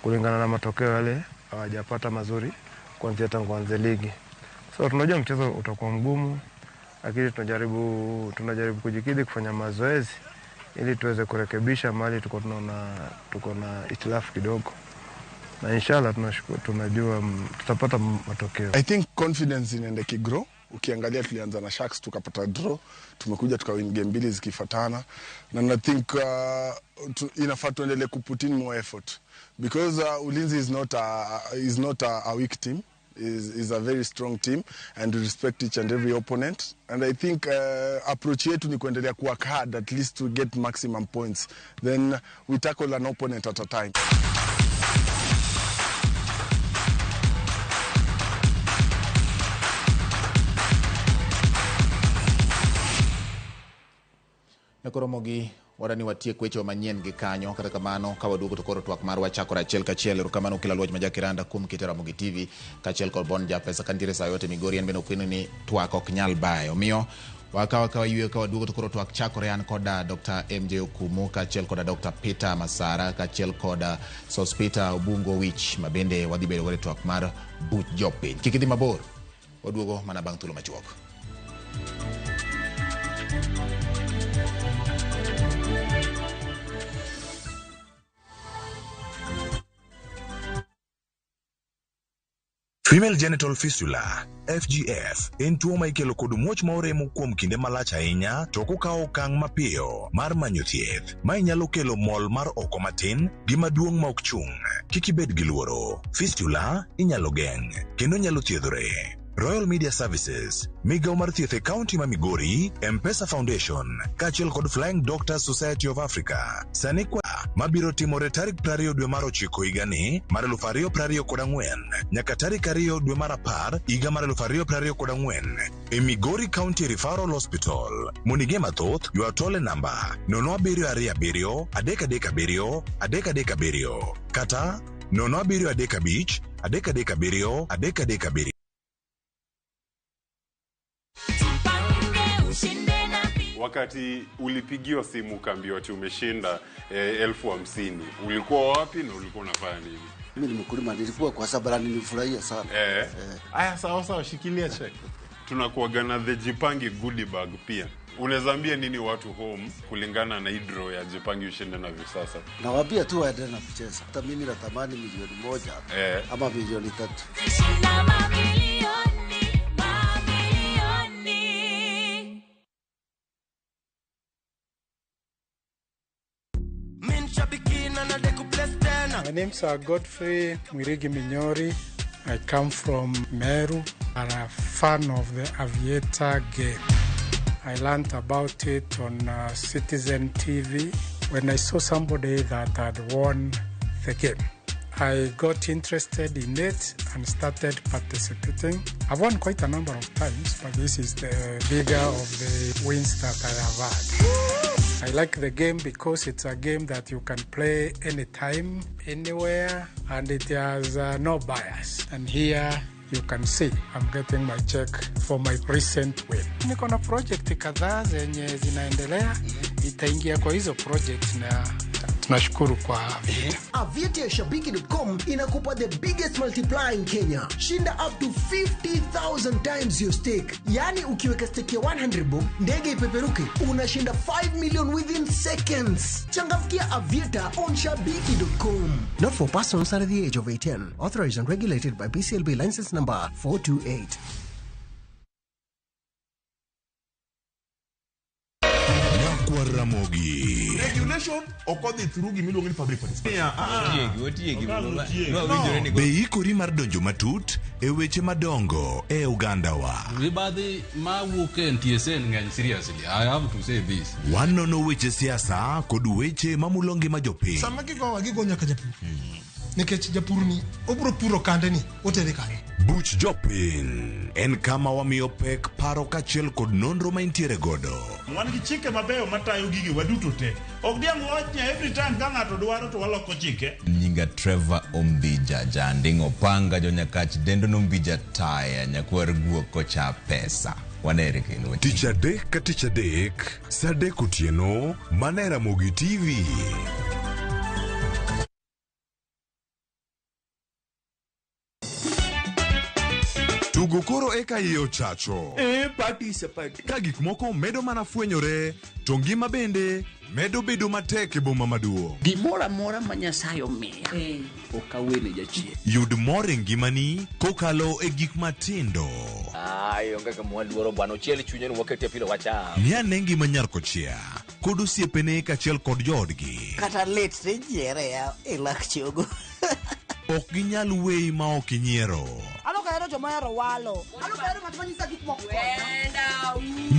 kulingana na matokeo yale hawajapata mazuri kuanzia tangu anze ligi. So tunajua mchezo utakuwa mgumu, lakini tunajaribu kujikidhi kufanya mazoezi ili tuweze kurekebisha mahali tuko tunaona tuko na itilafu kidogo, na inshallah tunashukuru, tunajua tutapata matokeo. I think confidence inaenda ikigrow. Ukiangalia tulianza na Sharks tukapata draw, tumekuja tukawin game mbili zikifuatana, na I think inafaa tuendelee kuput in more effort because Ulinzi is not a weak team. Is a very strong team and we respect each and every opponent, and I think approach yetu ni kuendelea kuwork hard at least to get maximum points, then we tackle an opponent at a time. Nyakoromogi wadani watiek wechewa manyien gi kanyo. Kata kamano, ka waduogo to koro twak marwa chakore achiel kachiel. Erokamano kila luoch ma jakiranda kuom kete Ramogi TV kaachiel kod Bon Japesa kantiere sa yote Migori. En bende okweno ni twak ok nyal baye, omiyo wakawa kawa yweyo. Ka waduogo to koro twak chakore. An koda Dr. MJ Okumu kaachiel koda Dr. Peter Masara kaachiel koda Sospeter Obungo Wich, ma bende wadhi bedo godo e twak mar buch jopiny. Kik idhi mabor, waduogo mana bang' thuolo machuok. Female genital fistula FGF en tuo ma ikelo kod muoch ma oremo kuom kinde malach ahinya to ok okawo okang' mapiyo mar manyo thieth. Mae nyalo kelo mol mar oko matin gi maduong' ma ok chung'. Kik ibed gi luoro. Fistula inyalo geng' kendo nyalo thiedhore. Royal Media Services, migawo mar thieth e kaunti ma Migori, M-Pesa Foundation, kaachiel kod Flying Doctors Society of Africa. Sani kwa mabiro timore tarik 20 dwe mar ochiko higani mar 2024 nyaka tarik 2 dwe mar 10 higa mar 2024 e Migori County Referral Hospital. Mondo ing'e mathoth, ywa tol e namba 0727 337 337 kata 0735 337 337. Wakati ulipigiwa simu ukaambiwa ati umeshinda 50,000, ulikuwa wapi na ulikuwa unafanya nini? Mimi ni mkulima, nilikuwa kwa sababu nilifurahia sana. Aya, sawa sawa, shikilia check. Tunakuaga na the Jipange goodie bag pia. Unaweza ambia nini watu home kulingana na hii draw ya Jipange ushinde na Viusasa? Nawaambia tu waendelee na kucheza. Hata mimi natamani 1 milioni ama 3 milioni. Shinda mamilioni, mamilioni. My name's Godfrey Mwirigi Minyori. I come from Meru. I'm a fan of the Aviator game. I learned about it on Citizen TV when I saw somebody that had won the game. I got interested in it and started participating. I've won quite a number of times, but this is the bigger of the wins that I have had. I like the game because it's a game that you can play anytime, anywhere, and it has no bias. And here you can see I'm getting my check for my recent win. Niko na project kadhaa zenye zinaendelea, itaingia kwa hizo project na tunashukuru kwa Aviator. Aviator ya Shabiki.com inakupa the biggest multiplier in Kenya. Shinda up to 50,000 times your stake. Yaani ukiweka stake ya 100 bob, ndege ipeperuke, unashinda 5 million within seconds. Changamkia Aviator on Shabiki.com. Not for persons under the age of 18. Authorized and regulated by BCLB license number 428. Nyakwar Ramogi. Regulation ok odhi through gimiluongo ni public participation. Be ikori mar donjo matut e weche madongo e ogandawa? Mibadhi mawuok e NTSA ng'eny, seriously, I have to say this. Wanono weche siasa kod weche mamulo ngima jopiny. Sama gigowa, gigo nyaka japur, nikech japur ni obiro puro kande ni otere kanye? Buch jopiny en kama wamiyo pek paro kaachiel kod nonro ma intiere godo. Wan gi chike mabeyo matayo gigi waduto te. Ok diang' wach ni every time ka ng'ato dwaro to waloko chike. Nyinga Trevor Ombija Janding Opanga jonyakach dendo nombija taya nyakwar guok kocha pesa wanere kendo. Tich adek ka tich adek sa 3 otieno mana e Ramogi TV. Tugo. To koro eka iye ochacho. Eh, party is a party. Ka gik moko medo mana fwenyore, to ngima bende medo bedo matek e boma maduong'. Gimoro amora ma Nyasaye omiya ok awene jachien. Yud mor e ngimani kokalo e gik matindo. Ai, onge kama waluoro bwana, ochiel chunye ni wakete pilo wacham. Ng'i ane ngima nyar kochia kod osiepene kaachiel kod joodgi. Kata lit tijiere ya e lak chogo. Ok ginyal weyi ma ok inyiero. An ok ahero joma ohero walo. An ok ahero ng'at ma nyisa gik moko.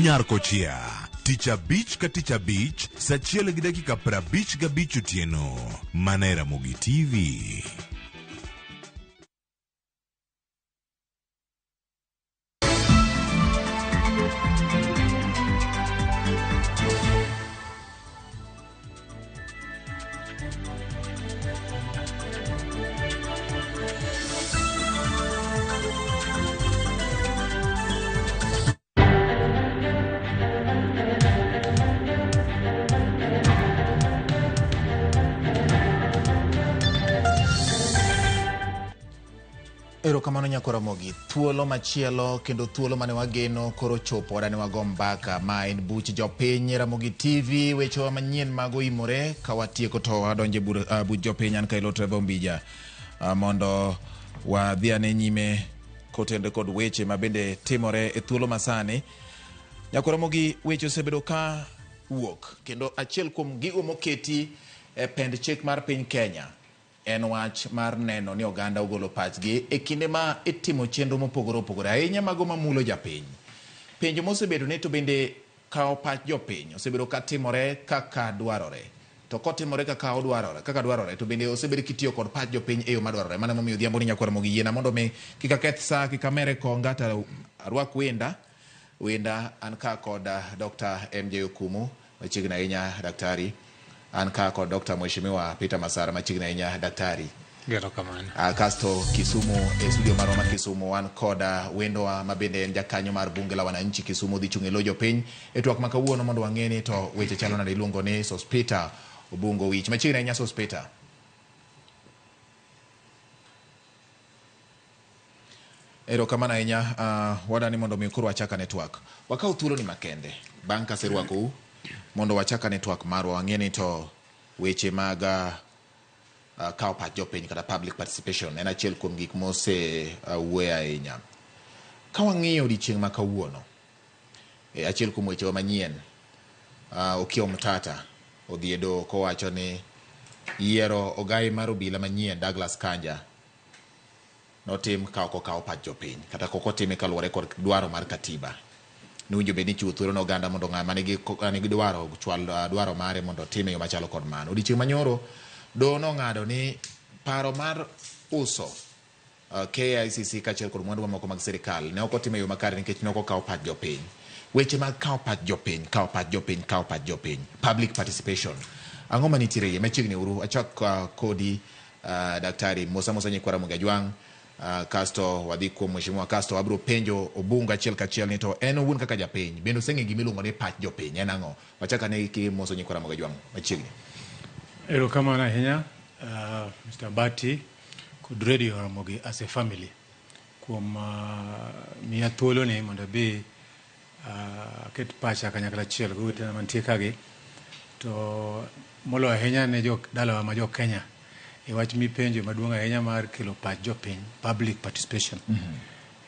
Nyar kochia tich abich ka tich abich saa achiel gi dakika 55 otieno mana e Ramogi TV. Erokamano nyako Ramogi. Thuolo machielo kendo thuolo mane wageno koro chopo wadani wago mbaka. Ma en buch jopiny Ramogi TV, wechewa manyien mag oimore ka watieko to wadonjo e buch jopiny. An Kailo Trevor Ombija mondo wadhi ane nyime kotenre kod weche ma bende timore e thuolo masani. Nyako Ramogi, weche osebedo ka wuok kendo achiel kuom gigo moketi e pend chik mar piny Kenya en wach mar neno ni oganda ogolo pachgi e kinde ma itimo chenro mopogore opogore ahinya mago mamulo japiny. Penjo mosebedo ni to bende kawo pach jopiny osebedo ka timore kaka dwarore. To kotimore kaka odwarore, kaka dwarore to bende osebedo kitiyo kod pach jopiny e yo madwarore. Mano emomiyo odhiambo ni nyakwar Ramogi yiena mondo mi kik aketh sa, kik amere konga to arwak wenda. Wenda an ka kod Dr. MJ Okumu machiegni ahinya daktari. An ka kod Dr. Mheshimiwa Peter Masara machiegni ahinya daktari. Erokamano. Kasto Kisumu e studio marwa ma Kisumu wan kod wendowa ma bende en jakanyo mar bunge la wananchi Kisumu dhi chung' e lo jopiny e twak ma kawuono mondo wang'e ni to weche chalo nade iluongo ni Sospeter Obungo Wich. Machiegni ahinya Sospeter. Erokamano ahinya wadani mondo mi koro wachak ane twak. Wakaw thuolo ni makende bang' kaserwakou mondo wachak ane twak marwa wang'e ni to weche mag kawo pach jopiny kata public participation en achiel kuom gik mose wuoye ahinya. Ka wang'iyo odiochieng' ma kawuono, achiel kuom wechewa manyien, Okiya Omtata odhi e doho kowacho ni yiero ogai mar obila manyien Douglas Kanja notim ka ok okaw pach jopiny kata ok otime kaluwore kod dwaro mar katiba. Nowinjo bed ni chiwo thuolo ne oganda mondo ng'ama nigi dwaro chwal dwaro mare mondo otime e yo machalo kod mano. Odiochieng' manyoro doho nong'ado ni paro mar uso KICC kaachiel kod mwandu mamoko mag sirikal ne ok otime e yo makare nikech ne ok okaw pach jopiny. Weche mag kawo pach jopiny, kawo pach jopiny, kawo pach jopiny, public participation. Ang'o manitiere iye? Machiegni uru, achak kodi daktari Musa Musa Nyikwara Ramogi Ajwang'. Kasto wadhi kuom mheshimiwa, kasto wabiro penjo Obungo achiel kachiel ni to en owuon kaka japiny bende oseng'e gima iluongo ni pach jopiny en ang'o? Wachak ane kimoso Nyikwara Ramogi Ajwang' machiegni. Erokamano ahinya Mr. Bati kod Radio Ramogi as a family kuom miya thuolo ni mondo abi aket pacha kanyakla achiel gi owetena mantie kagi to moloyo ahinya ne jo dalawa ma jo Kenya e wach mipenjo maduong' ahinya mar kelo pach jopiny, public participation.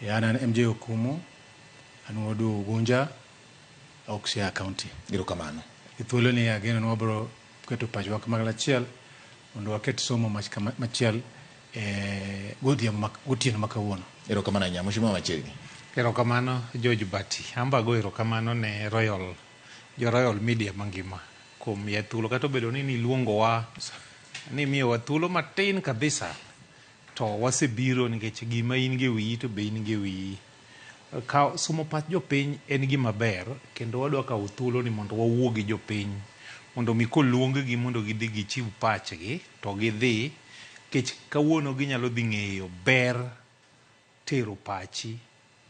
An an MJ Okumu, an wuod Ugunja, Siaya County. Erokamano. E thuolo ni ageno ni wabiro keto pachwa kanyakla achiel mondo waket somo machiel e gotieno ma kawuono. Erokamano ahinya, mheshimiwa machiegni. Erokamano George Bati. Amba ago erokamano ne Royal, jo Royal Media mangima kuom miya thuolo kata obedo ni niluongowa ni miyowa thuolo matin kabisa to wasebiro nikech gima in gi wiyi to be in gi wiyi. Ka somo pach jopiny en gima ber kendo wadwa kawo thuolo ni mondo wawuo gi jopiny mondo mi koluong gi mondo gidhi gichiw pachgi to gidhi nikech kawuono ginyalo dhi ng'eyo ber tero pachi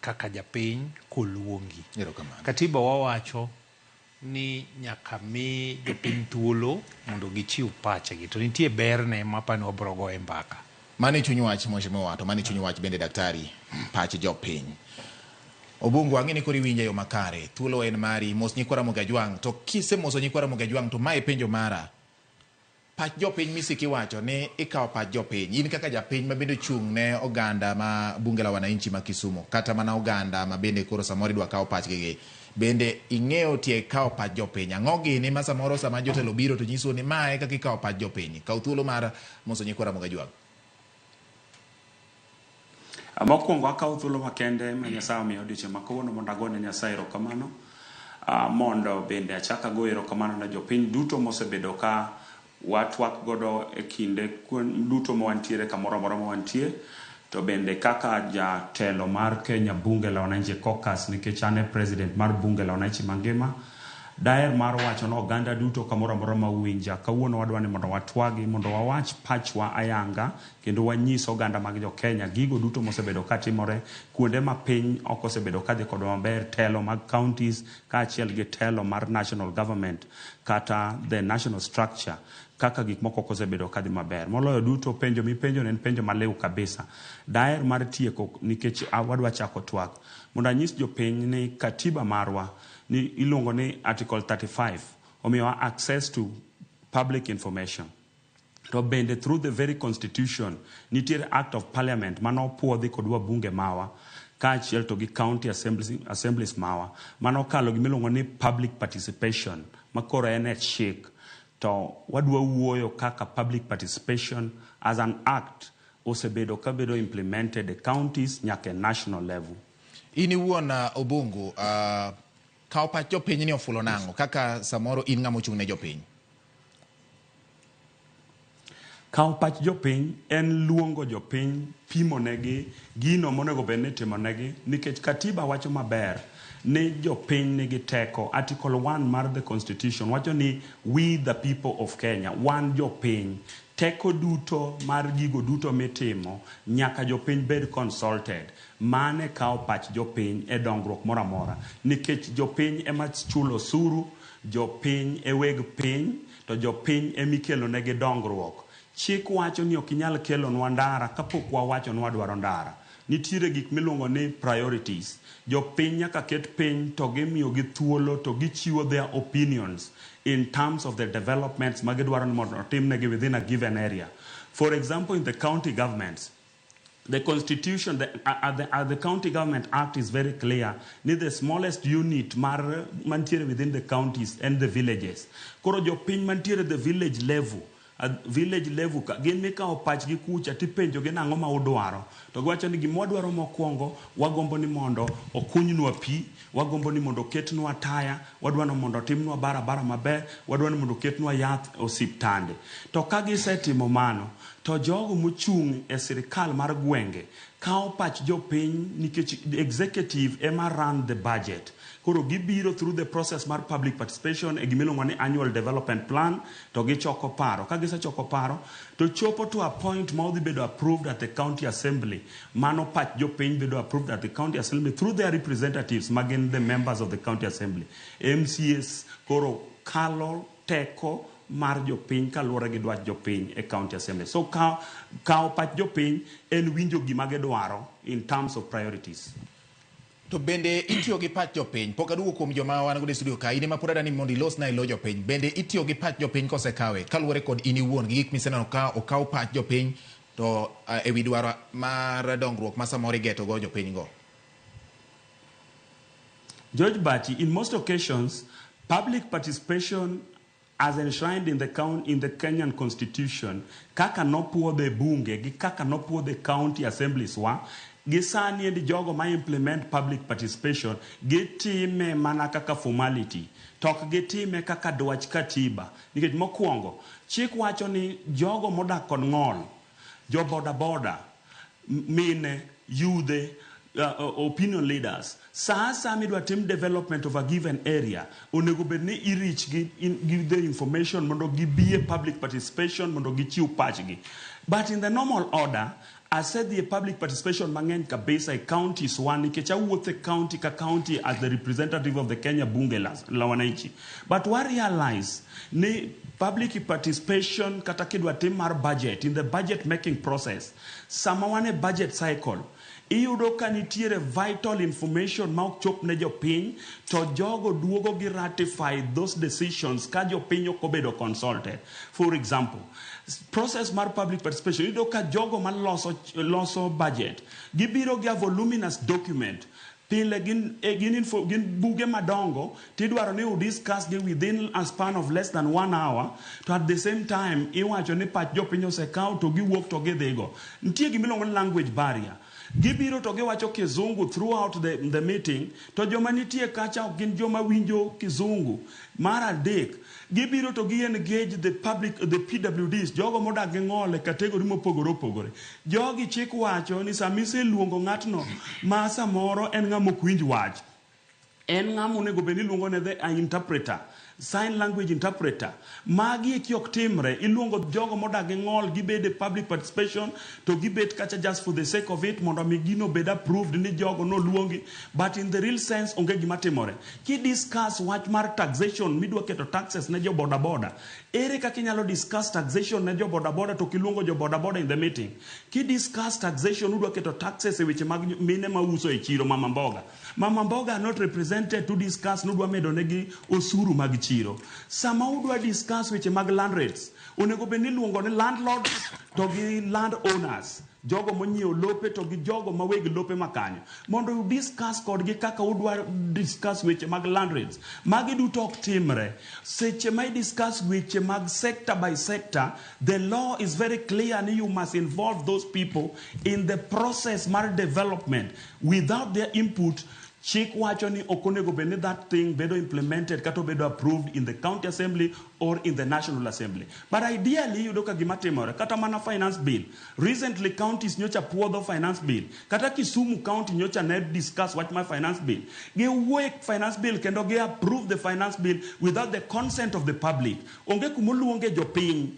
kaka japiny koluongi. Erokamano. Katiba wawacho ni nyaka mi jopiny thuolo mondo gichiw pachgi to nitie berne mapani wabiro goye mbaka. Mano e chuny wach mheshimiwa, to mano e chuny wach bende daktari, pach jopiny. Obungu, ang'e ni koro iwinja e yo makare. Thuolo en mari, mos nyikwa Ramogi Ajwang'. To kisemoso nyikwa Ramogi Ajwang' to mae e penjo mara. Pach jopiny misiko iwacho ni ikawo pach jopiny. In kaka japiny ma bende ochung' ne oganda ma bunge la wananchi ma Kisumu, kata mana oganda ma bende koro samoro idwa kaw pachgi gi, bende ing'eyo tie kawo pach jopiny. Ang'o gini ma samoro sama jotelo biro to nyisou ni mae kaka ikawo pach jopiny. Kaw thuolo mar moso nyikwa Ramogi Ajwang'. Mokwongo akawo thuolo makende ma Nyasaye omiya odiochieng' ma kawuono mondo agone Nyasaye erokamano. Mondo bende achak ago erokamano ne jopiny duto mosebedo ka watwak godo e kinde duto ma wantiere kamoro amora ma wantie. To bende kaka jatelo mar Kenya Bunge la Wananchi Caucus, nikech an e president mar Bunge la Wananchi mangima, daher mar wacho ne oganda duto kamoro amora ma uwinja, kawuono wadwa ni mondo watwagi, mondo wawach pachwa ayanga kendo wanyis oganda mag jo Kenya gigo duto mosebedo katimore kuonde ma piny ok osebedo kadhi kodwa maber, telo mag counties kaachiel gi telo mar national government kata the national structure kaka gik moko ok osebedo kadhi maber. Moloyo duto penjo mipenjo en penjo maliw kabisa. Daher mar tieko nikech wadwa chako twak mondo anyis jopiny ni katiba marwa ni iluongo ni article 35 omiyowa access to public information. To bende through the very constitution nitiere act of parliament manopuodhi kod wabunge mawa kaachiel to gi county assemblies, assemblies mawa manokalo gimiluongo ni public participation makoro en e chik to wadwa wuoyo kaka public participation as an act osebedo kabedo implemented e counties nyaka e national level. In iwuon Obungu, kawo pach jopiny ni ofulo nang'o kaka samoro in ng'ama ochung' ne jopiny? Kawo pach jopiny en luongo jopiny, pimo negi gino monego bed ni itimo negi nikech katiba wacho maber ni jopiny nigi teko. Article 1 mar the constitution wacho ni we the people of Kenya, wan jopiny. Teko duto mar gigo duto mitimo nyaka jopiny bed consulted. Mane kawo pach jopiny e dongruok moro amora nikech jopiny ema chulo osuru, jopiny e weg piny, to jopiny emikelo negi dongruok. Chik wacho ni ok inyal kelonwa ndara kapok wawacho ni wadwaro ndara. Nitiere gik miluongo ni priorities. Jopiny nyaka ket piny to gimiyogi thuolo to gichiwo their opinions in terms of the developments ma gidwaro ni mondo otimnegi within a given area. For example, in the county governments, the constitution, the county government act is very clear ni the smallest unit mar mantiere within the counties and the villages. Koro jopiny mantiere the village level, at village level ka gin mikawo pachgi kucha tipenjo gi nang'o ma udwaro to giwacho ni gima wadwaro mokwongo wagombo ni mondo okunywa pi wagombo ni mondo oketnwa taya wadwa ni mondo otimnwa barabara maber wadwa ni mondo oketnwa yath e osiptande to ka gisetimo mano to jogo mochung' e sirikal mar gwenge kawo pach jopiny nikech executive ema run the budget koro gibiro through the process mar public participation e gimiluongo ni annual development plan to gichoko paro ka gisechoko paro to chopo to a point ma odhi bedo approved at the county assembly mano pach jopiny bedo approved at the county assembly through their representatives ma gin the members of the county assembly MCAs koro kalo teko mar jopiny kaluwore gi dwach jopiny e county assembly so kawo pach jopiny en winjo gima gidwaro in terms of priorities. To bende itiyo gi pach jopiny, pok aduogo kuom joma wan godo e studio ka, in ema pod adani mondo ilosna e lo jopiny. Bende itiyo gi pach jopiny kosekawe, kaluwore kod in iwuon gi gik miseneno ka okaw pach jopiny to ewi dwaro mar dongruok ma samoro igeto go jopiny go? George Bati, in most occasions, public participation as enshrined in the Kenyan constitution, kaka nopuodhe bunge gi kaka nopuodhe county assemblies wa, gi sani endi jogo ma implement public participation gitime mana kaka formality to ok gitime kaka dwach katiba nikech mokwongo chik wacho ni jogo modak kod ng'ol jo boda boda mine yudhe opinion leaders sa asaya midwa tim development of a given area onego bed ni i reach gi give the information mondo gibi e public participation mondo gichiw pachgi but in the normal order. Asedhi e public participation mang'eny kabisa e counties wa nikech awuotho e county ka county as the representative of the Kenya Bunge la, la Wananchi. But wa realize ni public participation kata kidwa tim mar budget in the budget making process sama wan e budget cycle iyudo ka nitiere vital information ma ok chop ne jopiny to jogo duogo gi ratify those decisions ka jopiny ok obedo consulted. For example, process mar public participation iyudo ka jogo maloso loso budget gibiro gi a voluminous document pile gin, eh, gin, info, gin buge madongo tidwaro ni udiscuss gi within a span of less than one hour to at the same time iwacho ni pach jopiny osekaw to giwuok to gidhigo nitie gimiluongo ni language barrier gibiro to giwacho kizungu throughout the meeting to joma nitie kacha ok gin joma winjo kizungu mar adek gibiro to gi engage the public the PWDs jogo modak gi ng'ol e category mopogore opogore jogi chik wacho ni sama iseluongo ng'atno ma samoro en ng'ama ok winj wach en ng'ama onego bed ni iluongo ne the interpreter sign language interpreter magi eki ok timre iluongo jogo modak gi ng'ol gibed e public participation to gibet kacha just for the sake of it mondo mi gino bed approved ni jogo noluongi but in the real sense onge gima timore ki discuss wach mar taxation midwa keto taxes ne jo boda boda ere kaka inyalo discuss taxation ne jo boda boda to kiluongo jo boda boda in the meeting ki discuss taxation udwa keto taxes e weche mag mine mauso e chiro mama mboga mama mboga are not represented to discuss nudwa medo negi osuru mag chiro sama udwa discuss weche mag land rates onego bed ni iluongo ni landlords to gi land owners jogo monyiewo lope to gi jogo ma weg lope makanyo mondo u discuss kodgi kaka udwa discuss weche mag land rates magi duto ok timre seche ma i discuss weche mag sector by sector the law is very clear ni you must involve those people in the process mar development without their input chik wacho ni ok onego bed ni that thing bedo implemented kata obedo approved in the county assembly or in the national assembly but ideally iyudo ka gima timore kata mana finance bill recently counties nyocha puodho finance bill kata Kisumu county nyocha ne discuss wach mar finance bill giwuoye finance bill kendo gi approve the finance bill without the consent of the public onge kumoluonge jopiny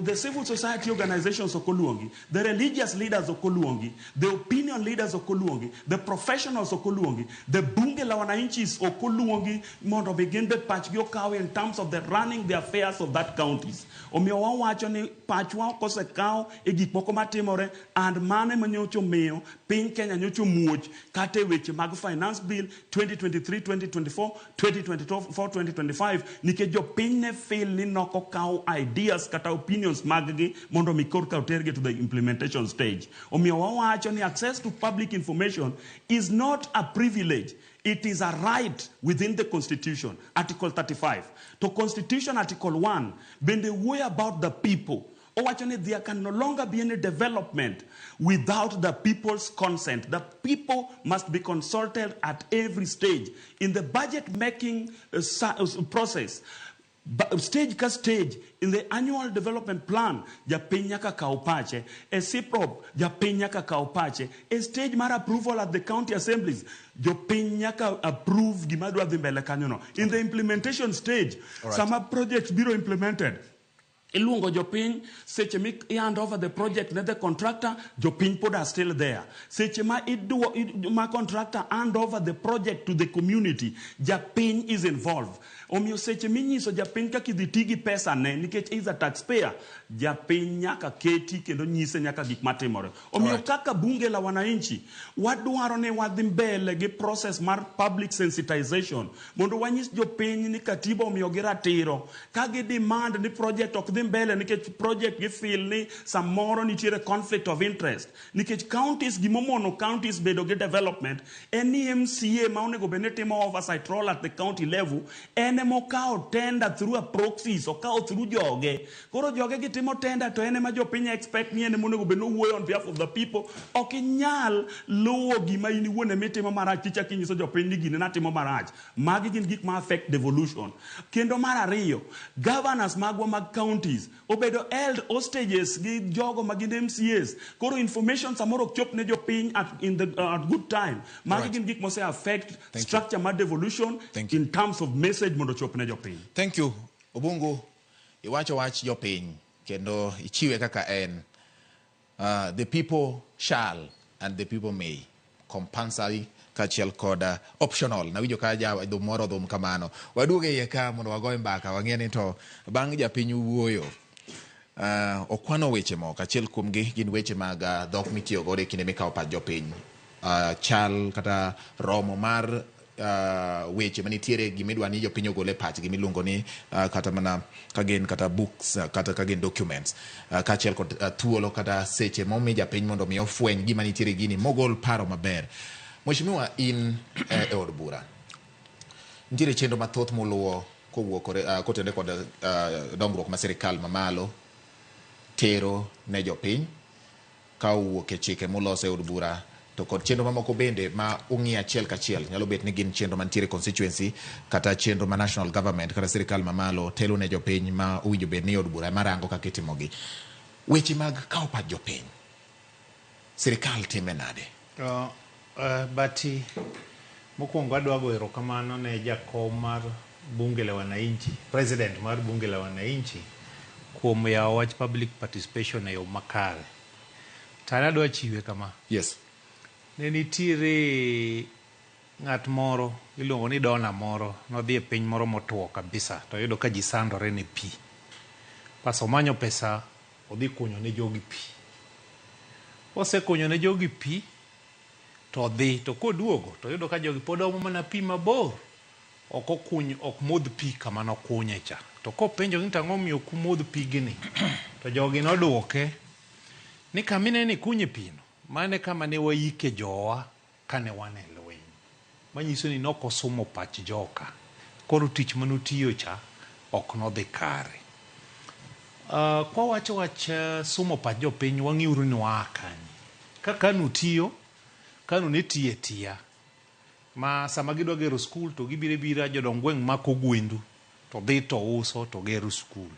the civil society organizations ok oluongi the religious leaders ok oluongi the opinion leaders ok oluongi the professionals ok oluongi the bunge la wananchi ok oluongi mondo mi gin be pachgi okaw in terms of the running the affairs of that counties omiyo wawacho ni pachwa ok osekaw e gik moko matimore and mano ema nyocha omiyo piny Kenya nyocha omuoch kata e weche mag finance bill 2023 2024 2024 2025 nikech jopiny ne feel ni nokokaw ideas kata opinions mag-gi mondo mi korka otergi to the implementation stage. Omiyo wawacho ni access to public information is not a privilege it is a right within the constitution article 35 to constitution article 1 bende wuoyo about the people owacho ni there can no longer be any development without the people's consent. The people must be consulted at every stage. In the budget making process, stage ka stage, in the annual development plan, japiny nyaka kaw pache. E CPROP, japiny nyaka kaw pache. E stage mar approval at the county assemblies, jopiny nyaka approve gima dwa dhi mbele kanyo no. In the implementation stage, sama project biro implemented, iluongo jopiny seche mi hand over the project ne the contractor jopiny pod are still there seche ma idwo ma contractor hand over the project to the community japiny is involved omiyo seche minyiso japiny kaka idhi ti gi pesa ne nikech is a taxpayer japiny nyaka keti kendo nyise nyaka gik matimore omiyo kaka bunge la wananchi wadwaro ni wadhi mbele gi process mar public sensitization mondo wanyis jopiny ni katiba omiyogi ratiro ka gi demand ni project ok dhi mbele nikech project gi feel ni samoro nitiere conflict of interest nikech counties gimomono counties bedo gi development en ni MCA ma onego bed ni timo oversight role at the county level en emokawo tender through a proxies okawo through joge koro joge gitimo tender to en ema jopiny expect ni en ema onego bed ni owuoyo on behalf of the people ok inyal luwo gima in iwuon emitimo marach tichako inyiso jopiny ni gine natimo marach magi gin gik ma affect devolution kendo mar ariyo governors magwa mag counties obedo held hostages gi jogo ma gin MCAs koro information samoro ok chop ne jopiny at, in the, at good time magi gin gik mose affect Thank you. structure mar devolution in terms of message mondo ochop ne jopiny Thank you. Obungu, iwacho wach jopiny kendo ichiwe kaka en. The people shall and the people may. Compulsory kaachiel kod optional. Nawinjo ka ja dhum moro dhum kamano. Waduogo e iye ka mondo wagoye mbaka wang'e ni to bang' japiny wuoyo okwano weche moko. Achiel kuomgi gin weche mag dhok mitiyo godo e kinde mikawo pach jopiny. Chal kata romo mar weche manitiere gimidwa ni jopiny ogol e pachgi miluongo ni kata mana ka gin kata books kata ka gin documents kaachiel kod thuolo kata seche momi japiny mondo mi ofweny gima nitiere gini mogol paro maber. Mheshimiwa, in e od bura nitiere chenro mathoth muluwo kowuok kotenore kod dongruok ma sirikal mamalo tero ne jopiny ka owuok e chike muloso e od bura to kod chenro mamoko bende ma ung'iyo achiel kachiel. Nyalo bet ni gin chenro mantiere constituency kata chenro ma national government kata sirikal mamalo telo ne jopiny ma owinjo bed ni od bura ema rango kaka itimogi. Weche mag kawo pach jopiny, sirikal time nade? Bati, mokwongo adwa goyo erokamano ne jakom mar bunge la wananchi, president mar bunge la wananchi kuom yawo wach public participation e yo makare. To an adwa chiwe kama. Yes. Ne nitiere ng'at moro iluongo ni dona moro nodhi e piny moro motuo kabisa to oyudo ka ji sandore ne pi. Bas omanyo pesa odhi kunyo ne jogi pi. Osekunyo ne jogi pi to odhi to koduogo to oyudo ka jogi pod omo mana pi mabor. Ok okuny, ok modh pi kama nokunye cha. To kopenjogi ni to ang'o momiyo ok umodh pigni? To jogi noduoke ni kama ineno ikunye pino, mano e kama ne waike jowa kane wan e lweny. Manyiso ni nok osumo pach joka. Koro tich manotiyo cha ok nodhi kare. Kwawacho wach sumo pach jopiny, wang'iuru ni waa kanye. Ka KANU tiyo, KANU ne tiyo e tiya. Ma sama gidwa gero skul to gibiro abira jodong gweng' mako gwendu to dhi to uso to gero skul.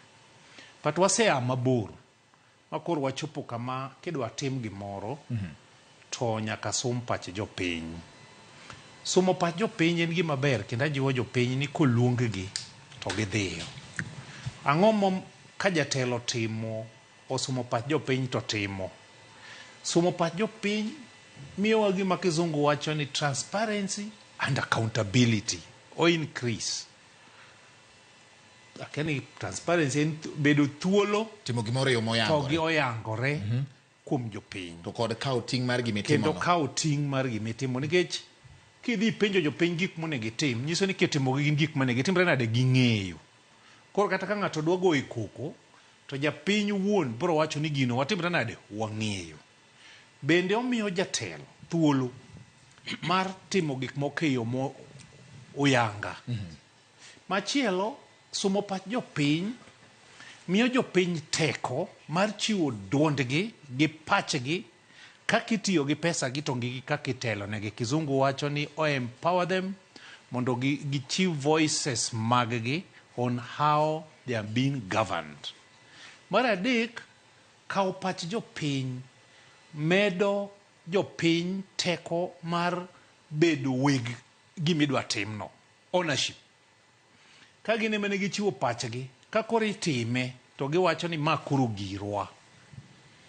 But wasea mabor ma koro wachopo kama kidwa tim gimoro to nyaka sum pach jopiny. Sumo pach jopiny en gima ber kendo ajiwo jopiny ni koluong-gi to gidhiyo. Ang'o mo ka jatelo timo osumo pach jopiny to timo. Sumo pach jopiny miyowa gima kizungu wacho ni transparency and accountability o increase. Akia ni transparency en bedo thuolo timo gimoro e yo to moyangore gi oyangore kuom jopiny. To kod kawo ting' mar gima itimo Kendo no. kawo ting' mar gima itimo nikech kidhi ipenjo jopiny gik monego itim nyiso ni kitimogi gin gik monego itimre nade ging'eyo. Koro kata ka ng'ato dwa goyi koko to japiny wuon biro wacho ni gino watimre nade wang'eyo. Bende omiyo jatelo thuolo mar timo gik moko e yo mo oyanga. Machielo, sumo pach jopiny miyo jopiny teko mar chiwo duondgi gi pachgi kaka itiyo gi pesa gi to gi kaka itelonegi. Kizungu wacho ni o empower them mondo gichiw voices maggi on how they are being governed. Mar adek, kawo pach jopiny medo jopiny teko mar bedo weg gimidwa timno, ownership. Ka gin ema ne gichiwo pachgi, ka koro itime to giwacho ni ma koro girwa.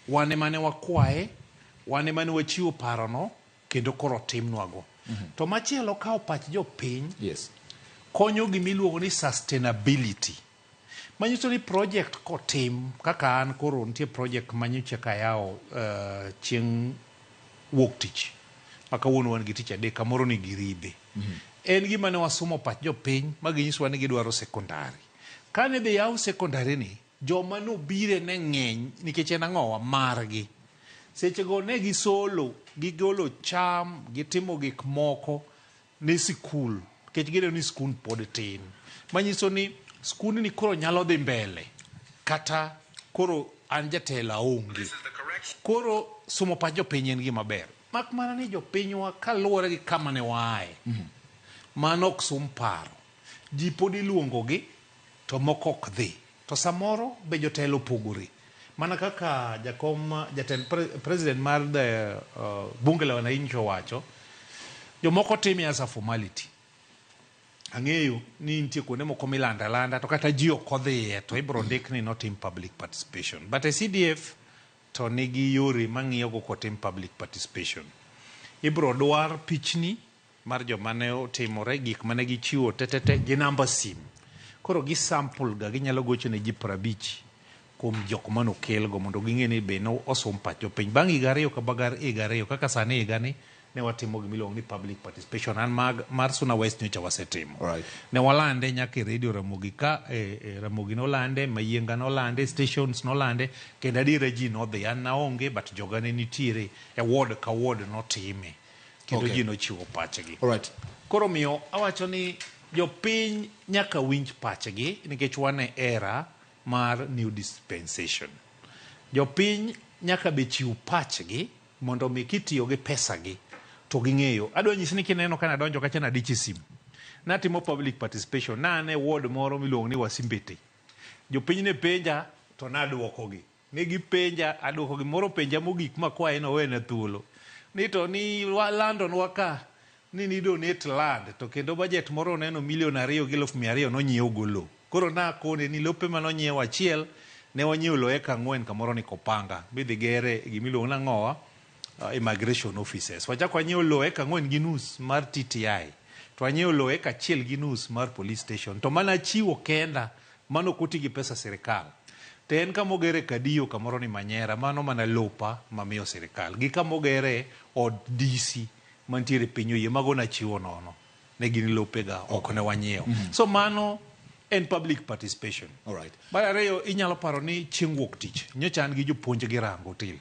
Wan ema ne wakwaye, wan ema ne wachiwo parono kendo koro otimnwago. To machielo kawo pach jopiny Yes. konyo gimiluongo ni sustainability. Manyiso ni project kotim kaka an koro nitie project manyocha kayawo chieng' wuok tich ma kawuono wan gi tich adek kamoro ni Giribe. En gima ne wasumo pach jopiny ma ginyisowa ni gidwaro sekondari. Kane dhi yaw sekondari ni, joma nobire ne ng'eny nikech en ang'owa margi. Sechego ne gisolo, gigolo cham, gitimo gik moko ne sikul nikech gineno ni skul pod tin. Manyiso ni skundni koro nyalo dhi mbele kata koro an jatelo aonge. Koro sumo pach jopiny en gima ber. Mak mana ni jopinywa kaluwore gi kama ne waaye, mano ok sum paro. Ji pod iluongogi to moko ok dhi. To samoro be jotelo opogore. Mana kaka jakom jatend president mar the bunge la wananchi owacho, jomoko time as a formality. Ang'eyo ni nitie kuonde moko milando alanda to kata ji ok odhiye to ibiro ndik ni notim public participation. But e CDF to nigi yore mang'iyogo kotim public participation. Ibro dwar pichni mar joma ne otimore, gik mane gichiwo tetete gi namba sim. Koro gi sample ga ginyalo gocho ne ji 50 kuom jok mane okelgo mondo ging'e ni be ne osom pach jopiny. Bang' higa ariyo ka bang' higa ariyo kaka sani higani ne watimo gima iluongo ni public participation. An mag, mar Suna West nyocha wasetimo. Ne walande nyaka e radio Ramogi ka, e, e Ramogi nolande, Mayienga nolande, stations nolande, kendo adiera ji nodhi. An naonge but joga ne nitiere e ward ka ward notime. Kendo ji nochiwo pachgi. Koro miyo awacho ni jopiny nyaka winj pachgi nikech wan e era mar new dispensation. Jopiny nyaka be chiw pachgi mondo mi kitiyo gi pesa gi to ging'eyo. Adwa nyisi ni kineno ka nadonjo kacha nadich e simu. Natimo public participation. Na an e ward moro miluongo ni Wasimbete. Jopiny ne penja to naduokogi. Ne gipenja aduokogi. Moro openja mogik makwaye ni owena thuolo. Ni to ni landonwa ka ni ni donate land to kendo budget moro oneno milion 2,200,000 nonyiew go lowo. Koro nakone ni lope mane onyiew achiel ne wanyiewo lowo eka 4 kamoro ni Kopanga midhi gere gimiluongo nang'owa immigration offices. Wachako wanyiewo lowo eka 4.5 mar TTI to wanyiewo lowo eka 1.5 mar police station to mana chiwo kenda mano ok oti gi pesa sirikal. To en kama ogere Kadiyo kamoro ni Manyera mano mana lopa mamiyo sirikal gi kama ogere od DC mantiere piny oyie mago nachiwo nono. Ne gin lopega ok ne wanyiewo. So mano en public participation. Mar ariyo inyalo paro ni chieng' wuok tich nyocha an gi jopuonj gi rango til.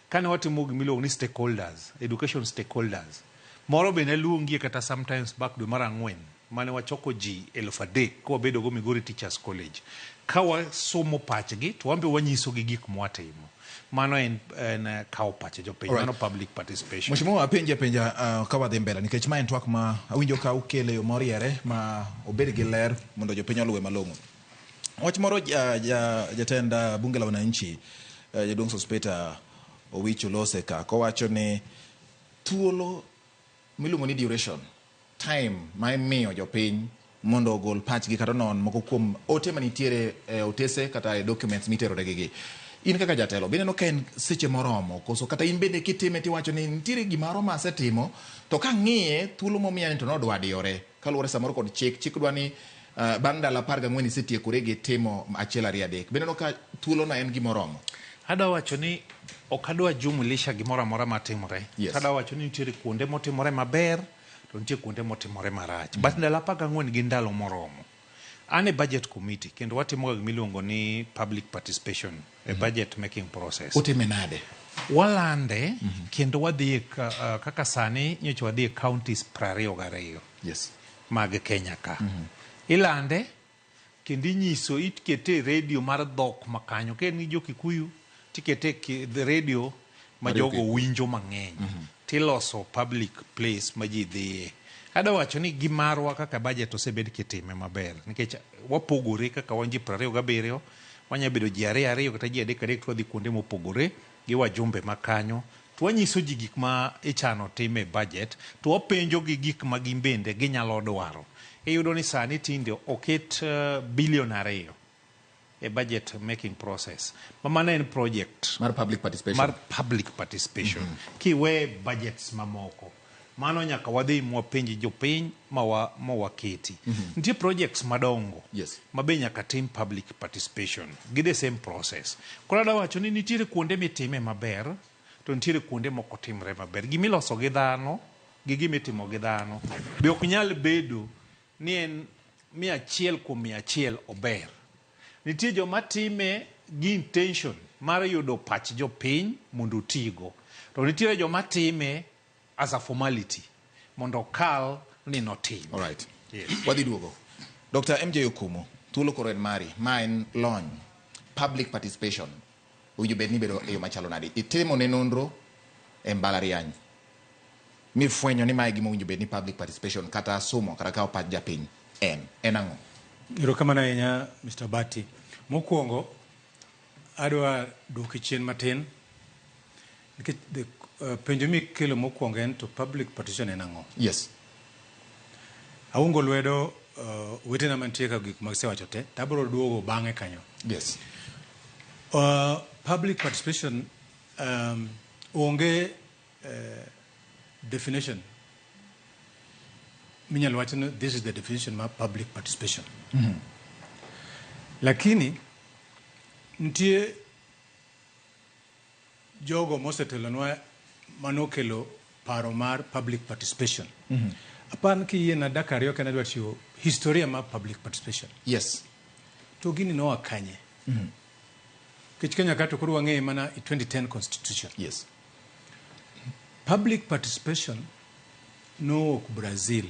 Kane watimo gima iluongo ni stakeholders, education stakeholders, moro be naluongie kata sometimes back dwe mar ang'wen mane wachoko ji 3,000 ka wabedo go Migori Teachers College. Ka wasomo pachgi to wan be wanyisogi gik mwatimo. Mano en, en kawo pach jopiny, mano public participation. Mheshimiwa apenji apenja ka wadhi mbele nikech ma en twak ma awinjo ka ukele yo moriere ma obed gi ler mondo jopiny oluwe malong'o. Wach moro jatend bunge la wananchi jaduong' Sospeter Owicho Lose ka kowacho ni thuolo miluongo ni duration time ma imiyo jopiny mondo ogol pachgi kata onon moko kuom ote manitiere e otese kata e documents mitero negi gi. In kaka jatelo bineno ka en seche moromo koso kata in bende kitime tiwacho ni nitiere gimoro ma asetimo to kang'iye thuolo momiya ni to nodwa diyore kaluwore samoro kod chik chik dwa ni bang' ndalo 14 isetiekori gi timo 1 2 3 bineno ka thuolono en gimoromo. Adwa wacho ni ok adwa jumlisha gimoro amora matimore. Adwa wacho ni nitiere kuonde motimore maber to nitie kuonde motimore marach. But ndalo 14 gin ndalo moromo. An e budget committee kendo watimo gima iluongo ni public participation e budget making process. Utime nade? Walande kendo wadhi e kaka sani nyocha wadhi e counties 22. Mag Kenya ka. Ilande kendo inyiso ikete e radio mar dhok makanyo. Ka in gi jo Kikuyu tikete e radio ma jogo winjo mang'eny. Tiloso public place ma ji dhiye. Adwa wacho ni gimarwa kaka budget osebed kitime maber nikech wapogore kaka wan ji 27 wanyalo bedo ji 2 2 kata ji 3 3 to wadhi kuonde mopogore gi wajumbe makanyo to wanyiso ji gik ma ichano tim e budget to wapenjo gi gik ma gin bende ginyalo dwaro. Iyudo ni sani tinde oket bilion 2 e budget making process. Ma mano en project mar public participation. Mar public participation. Kiwe budgets mamoko. Mano nyaka wadhi mwapenj jopiny ma waketi. Nitie projects madongo. Ma be nyaka tim public participation. Gi the same process. Koro adwa wacho ni nitiere kuonde mitime maber to nitiere kuonde mok otimre maber. Gimiloso gi dhano gi gimitimo gi dhano be ok nyal bedo ni en 100 kuom 100 ober. Nitie joma time gi intention mar yudo pach jopiny mondo otigo. To nitiere joma time as a formality mondo okal ni notime. All right. Yes. Wadhi duogo. Dr. MJ Okumu, thuolo koro en mari. Ma en lony. Public participation. Owinjo bed ni bedo e yo machalo nade? Itimo ne nonro e mbalariany. Mifwenyo ni mae gima owinjo bed ni public participation kata somo kata kawo pach japiny en. En ang'o? Erokamano ahinya Mr. Bati. Mokwongo, adwa duoki chien matin nikech penjo mikelo mokwongo en to public participation en ang'o? Yes. Aungo lwedo wetena mantie ka gik magisewacho te, to abiro duogo bang'e kanyo. Yes. Public participation onge definition minyalo wach ni this is the definition mar public participation. Lakini nitie jogo mosetelonwa manokelo paro mar public participation. Apan kiyie na dakika ariyo kende adwa chiwo historia mar public participation. To gini noa kanye? Nikech Kenya ka to koro wang'eye mana e 2010 constitution. Public participation nowuok Brazil.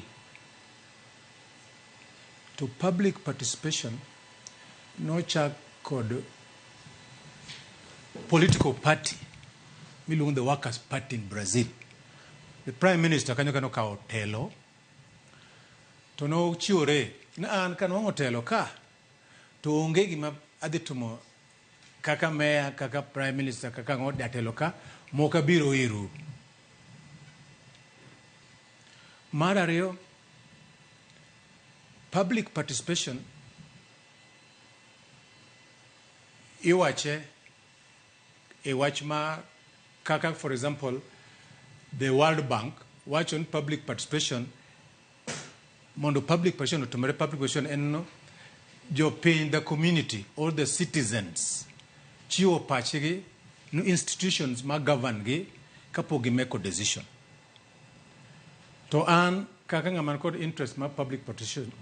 To public participation nochak kod political party miluongo the Workers' Party in Brazil. The prime minister kanyo ka nokawo telo to nochiwore ni an kanwang'o telo ka to onge gima adhi timo kaka meya, kaka prime minister, kaka ang'o jatelo ka mok abiro iru. Mar ariyo, public participation iwache e wach ma kaka for example the World Bank wacho ni public participation mondo public participation otimore, public participation en no jopiny, the community or the citizens chiwo pachgi ni institutions ma govern gi kapok gimeko decision. To an kaka ng'ama kod interest mar public participation,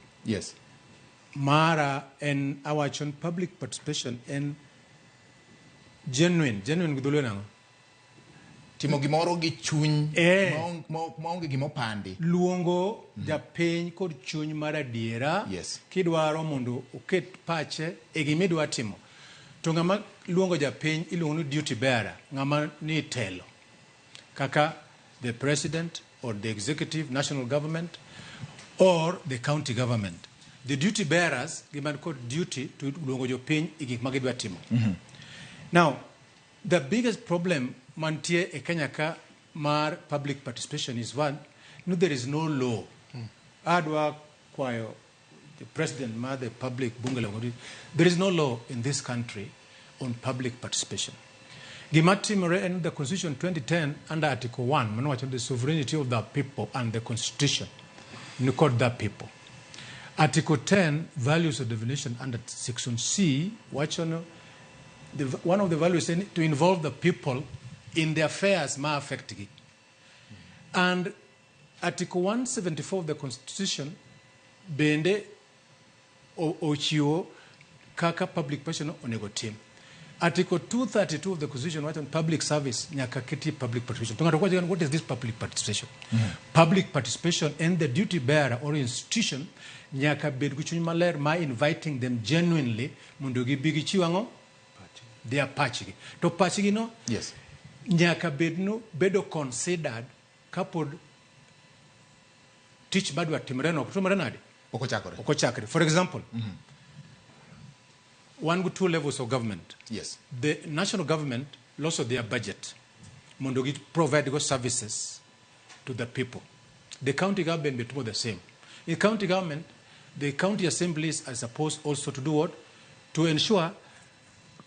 mara en awacho ni public participation en genuine. Genuine gi dholuo nang'o? Timo gimoro gi chuny maonge gima opandi. Luongo japiny kod chuny mar adiera. Kidwaro mondo oket pache e gima idwa timo. To ng'ama luongo japiny iluongo ni duty bearer, ng'ama ni telo. Kaka the president or the executive, national government or the county government. The duty bearers gima kod duty to luongo jopiny e gik ma gidwa timo. Now, the biggest problem mantie e Kenya ka mar public participation is one, no, there is no law. Adwa kwayo the president mar the public bunge la there is no law in this country on public participation. Gima timore en the constitution 2010 under article 1 mano wacho the sovereignty of the people and the constitution ni kod the people. Article 10 values of definition under section C wacho no one of the values is to involve the people in the affairs ma affect gi. And Article 174 of the Constitution bende ochiwo kaka public participation onego tim. Article 232 of the Constitution wacho ni public service nyaka keti public participation. To ng'ato kwacho what is this public participation? Public participation and the duty bearer or institution nyaka bed gi chuny maler ma inviting them genuinely mondo gibi gichiw ang'o? Their pachgi. To pachgi no nyaka bed no bedo considered kapod tich madwa timore no ok timore nade? Ok ochakore. Ok ochakore. For example, wan gi two levels of government. The national government loso their budget mondo gi provide go services to the people. The county government be timo the same. In county government, the county assemblies are supposed also to do what? To ensure,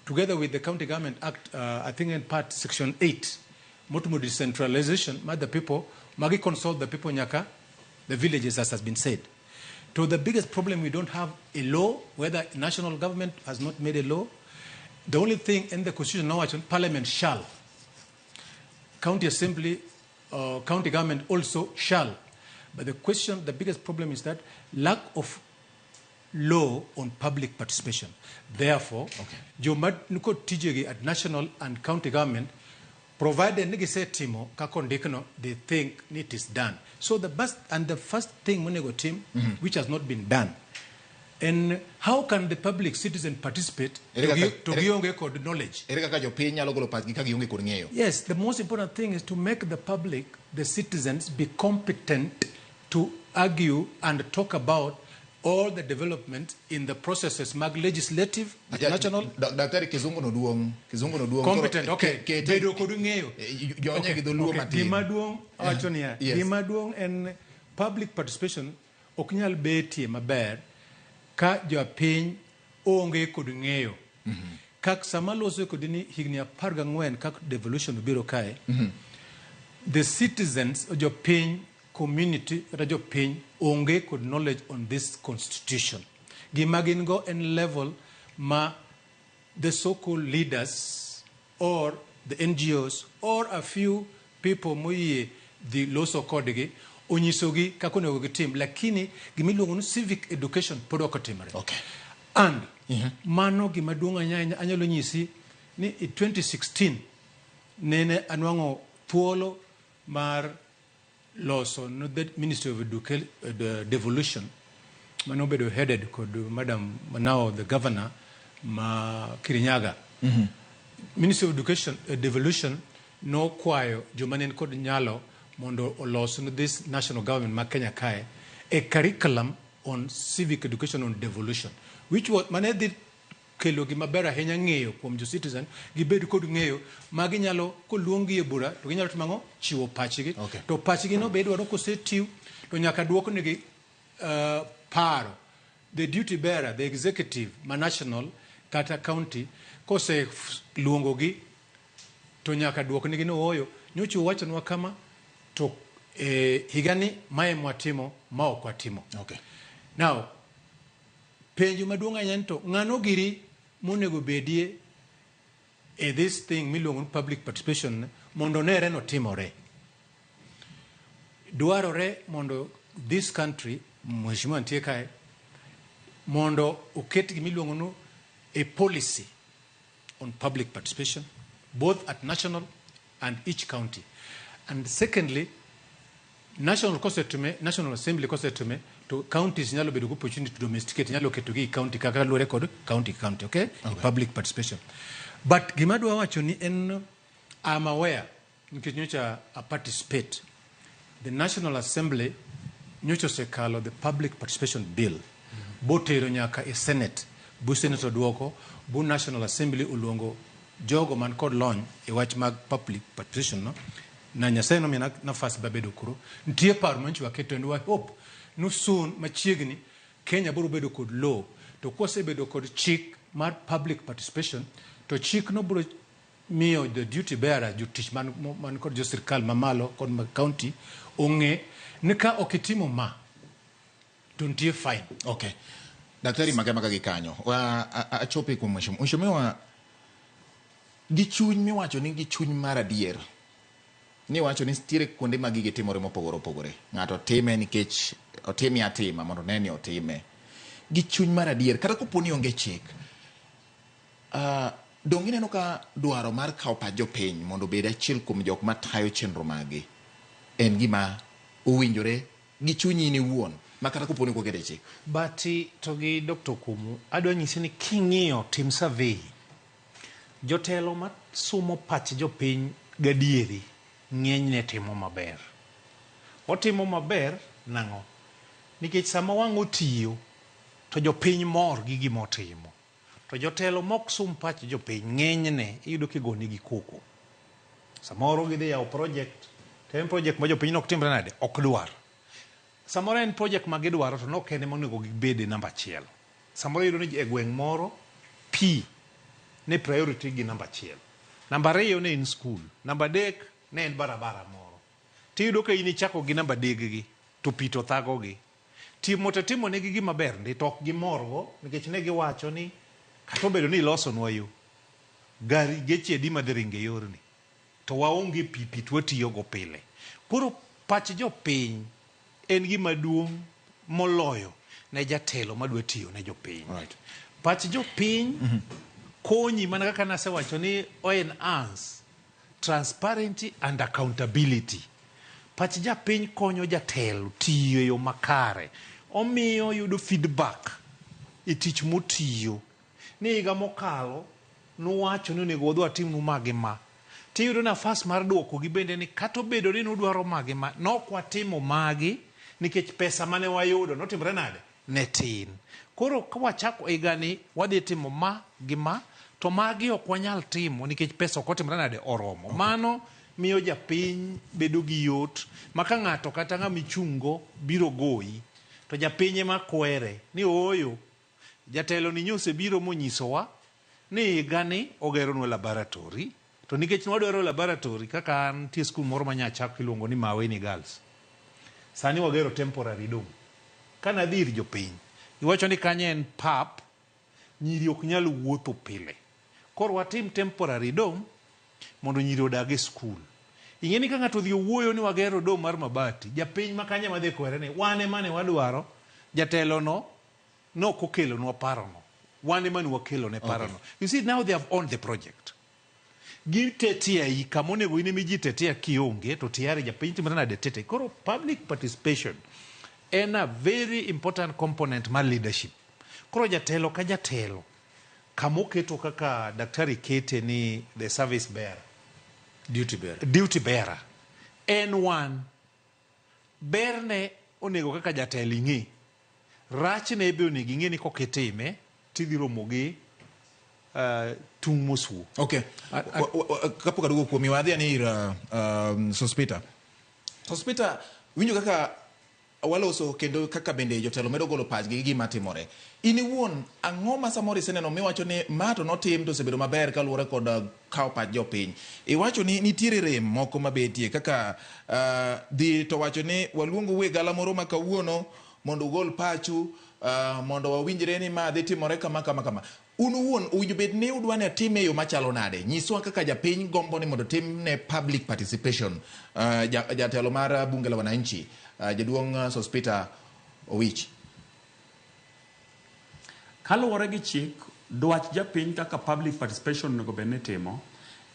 together with the County Government Act, I think in part section 8, motimo decentralization, ma the people, magi consult the people nyaka, the villages as has been said. To the biggest problem, we don't have a law, whether national government has not made a law. The only thing in the constitution now, parliament shall. County assembly, county government also shall. But the question, the biggest problem is that lack of law on public participation. Therefore, joma nikod tijegi at national and county government, provided ni gisetimo kaka ondikno, they think ni it is done. So the best and the first thing monego tim, which has not been done, and how can the public citizen participate Ere to gionge kod knowledge? Ere kaka jopiny nyalo golo pachgi ka gionge kod ng'eyo? Yes, the most important thing is to make the public, the citizens, be competent to argue and talk about all the development in the processes mag legislative, national. Daktari, kizungu no duong', kizungu no duong'. Competent, okay. Bedo kod ng'eyo. Jonye gi dholuo matin. Gima duong' awacho niya, gima duong' en public participation ok nyal betie maber ka jopiny onge kod ng'eyo. Kak sama loso kodi ni higni 14 kak devolution obiro kae, the citizens, jopiny community kata jopiny onge kod knowledge on this constitution. Gima gin go en level ma the so-called leaders or the NGOs or a few people moyie dhi loso kodgi onyisogi kaka onego gitim, lakini gimiluongo ni civic education pod ok otimore. And mano gima duong' ahinya anyalo nyisi ni i 2016 nene anwang'o thuolo mar loso no the Ministry of Devolution mane obedo headed kod Madam now the governor ma Kirinyaga. Ministry of Education Devolution nokwayo joma ne kod nyalo mondo olos ne this national government ma Kenya kae a curriculum on civic education on devolution, which was mane dhi kelo gima ber ahinya ng'eyo kuom jo citizen gibed kod ng'eyo ma ginyalo koluonggi e bura to ginyalo timo ang'o chiwo pachgi. To pachgi no be idwaro kosetiw to nyaka duoknegi paro the duty bearer, the executive ma national kata county kose luongogi to nyaka duoknegi ni ooyo nyocha uwachonwa kama to higani mae mwatimo ma ok watimo. Now penjo maduong' ahinya ni to ng'ano giri monego bedie e this thing miluongo ni public participation mondo onere notimore. Dwarore mondo this country, mheshimiwa nitie kae, mondo oket gimiluongo ni a policy on public participation, both at national and each county. And secondly, national kosetime, National Assembly kosetime, to counties nyalo bedo gi opportunity to domesticate, nyalo ketogi e county kaka luwore kod county county, okay? Public participation. But gima adwa wacho ni en, I'm aware, nikech nyocha a participate, the National Assembly nyocha osekalo the public participation bill, botero nyaka e Senate, bu Senate oduoko, bu National Assembly oluongo jogo man kod lony e wach mag public participation no, na Nyasaye nomiya nafas babedo kuro. Nitie paro manyocha waketo and we hope no soon machiegni Kenya biro bedo kod law, to kwasebedo kod chik mar public participation to chik no biro miyo the duty bearer, jotich man kod jo sirkal mamalo kod mag county ong'e ni ka ok itimo ma to nitie fine. Okay. Daktari Magema ka gi kanyo. Achope kuom mheshimiwa. Mheshimiwa, gi chuny miwacho ni gi chuny mar adier. Niwacho ni nitiere kuonde ma gigi timore mopogore opogore. Ng'ato time nikech otime atima mondo one ni otime. Gi chuny mar adier kata kopo ni onge chik. Donge ineno ka dwaro mar kawo pach jopiny mondo obed achiel kuom jok matayo chenro magi en gima owinjore gi chunyi in iwuon ma kata kopo ni ok okete chik? Bati to gi Dr. Okumu, adwa nyisi ni king'iyo tim survey, jotelo masumo pach jopiny gadieri ng'enyne timo maber. Otimo maber nang'o? Nikech sama wang' otiyo to jopiny mor gi gima otimo. To jotelo mok sum pach jopiny ng'enyne iyudo kigonegi koko. Samoro gidhi yawo project, to en project ma jopiny nok timre nade? Ok dwar. Samoro en project ma gidwaro to nok en ema onego gibede namba achiel. Samoro iyudo ni e gweng' moro pi ne priority gi namba achiel. Namba ariyo ne en school. Namba adek ne en barabara moro. Tiyudo ka in ichako gi namba adek gi to pi to thago gi. Timo to timo negi gima ber ndi to ok gimorgo nikech ne giwacho ni kata obedo ni ilosonwa yo, gari geche adi madhi ringo e yorni to waonge pi, pi to watiyogo pile. Koro pach jopiny en gima duong' moloyo ne jatelo madwa tiyo ne jopiny. Pach jopiny konyi mana kaka nasewacho ni o enhance transparency and accountability. Pach japiny konyo jatelo tiyo e yo makare. Omiyo yudo feedback e tich motiyo. Ni higa mokalo nuwacho ni onego wadhi watimnu ma gi ma. Tiyudo nafas mar duoko gi bende ni kata obedo ni nudwaro ma gi ma, nok watimo magi nikech pesa mane wayudo notimre nade? Ne tin. Koro ka wachako higani wadhi timo ma gi ma, to magi ok wanyal timo nikech pesa ok otimre nade? Oromo. Mano miyo japiny bedo gi yot ma ka ng'ato kata ng'ama ichung'go biro goyi, to japiny ema kwere ni ooyo, jatelo ni nyosebiro monyisowa Ni higani ogeronwa laboratory to nikech nwadwaro laboratory kaka an nitie skul moro ma Nyachak iluongo ni Maweni Girls. Sani wagero temporary dome. Kane adhi ir jopiny, giwacho ni kanyo en pap, nyiri ok nyal wuotho pile. Koro watim temporary dome mondo nyiri odag e skul. Ing'e ni ka ng'ato odhi owuoyo ni wagero dome mar mabati, japiny ma kanyo ema dhi kwere ni wan ema ne wadwaro, jatelono ne ok okelonwa parono. Wan ema ne wakelone parono. You see, now they have owned the project. Gitetea i kama onego in ema iji tetea kionge to tayari japiny timre nade tete. Koro public participation en a very important component mar leadership. Koro jatelo ka jatelo kama oketo kaka daktari kete ni the service bearer. Duty bearer. Duty bearer. En one berne onego kaka jatelo ing'e. Rachne be onego ing'e ni kokitime tidhi romo gi tung' mosuo. Okay. Kapok aduogo kuomi, wadhi ane ir Sospita. Sospita, winjo kaka waloso kendo kaka bende jotelo medo golo pachgi gi gima timore. In iwuon, ang'o ma samoro iseneno miwacho ni ma to notim to osebedo maber kaluwore kod kawo pach jopiny? Iwacho ni nitiere rem moko mabetie kaka dhi to wacho ni waluongo e gala moro ma kawuono mondo ugol pachu mondo wawinjre ni ma dhi timore kama kama kama. Un uwuon owinjo bed ni udwa ni atime e yo machalo nade? Nyiswa kaka japiny gombo ni mondo timne public participation. Jatelo mar bunge la wananchi, jaduong' Sospeter Owich. Kaluwore gi chik, dwach japiny kaka public participation onego bed ni timo,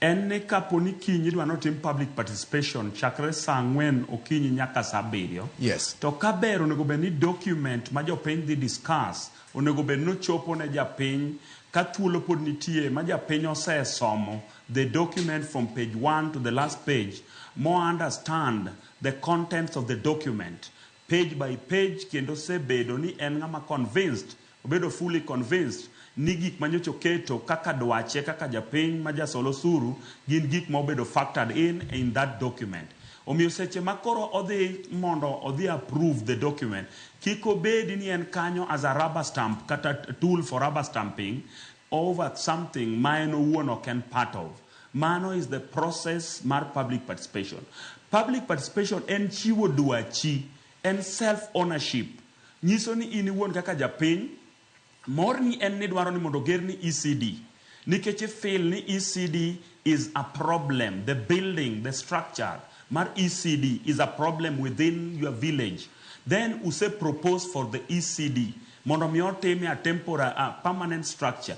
en ni kapo ni kiny idwa notim public participation chakre saa 4 okinyi nyaka saa 7. To kaber onego bed ni document ma jopiny dhi discuss onego bed ni ochopo ne japiny ka thuolo pod nitie ma japiny osesomo the document from page 1 to the last page mo understand the contents of the document page by page kendo osebedo ni en ng'ama convinced, obedo fully convinced ni gik manyocha oketo kaka dwache kaka japiny ma jasol osuru gin gik ma obedo factored in that document. Omiyo seche ma koro odhi mondo odhi approve the document, kik obedi ni en kanyo as a rubber stamp kata tool for rubber stamping over something ma en owuon ok en part of. Mano is the process mar public participation. Public participation en chiwo dwachi, en self ownership. Nyiso ni in iwuon kaka japiny, morni en ni dwaro ni mondo ogerni ECD. Nikech i feel ni ECD is a problem, the building, the structure mar ECD is a problem within your village. Then use propose for the ECD mondo mi otime a temporary, a permanent structure.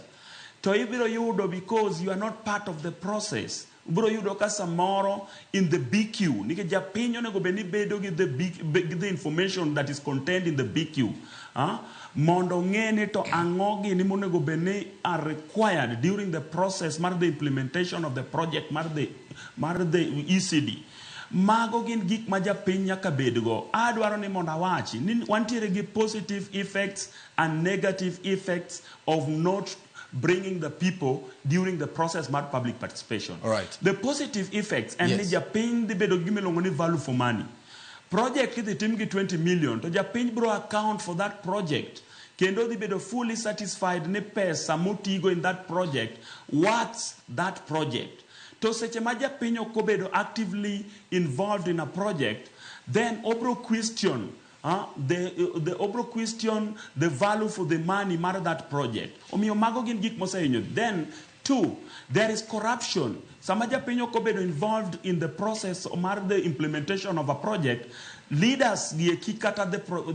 To ibiro yudo because you are not part of the process. Ubiro yudo ka samoro in the BQ, nikech japiny onego bed ni bedo gi the information that is contained in the BQ. Mondo ng'e ni to ang'o gini monego bed ni are required during the process mar the implementation of the project mar the ECD. Mago gin gik ma japiny nyaka bedgo. Adwaro ni mondo awachi ni wantiere gi positive effects and negative effects of not bringing the people during the process mar public participation. All right. The positive effects en ni japiny dhi bedo gi gima iluongo ni value for money. Project kidhi tim gi 20 million to japiny bro account for that project kendo dhi bedo fully satisfied ni pesa motigo in that project worth that project. To seche ma japiny ok obedo actively involved in a project, then obro question the obro question the value for the money mar that project. Omiyo mago gin gik mosehinyo. Then two, there is corruption. Sama japiny ok obedo involved in the process mar the implementation of a project, leaders gieki kata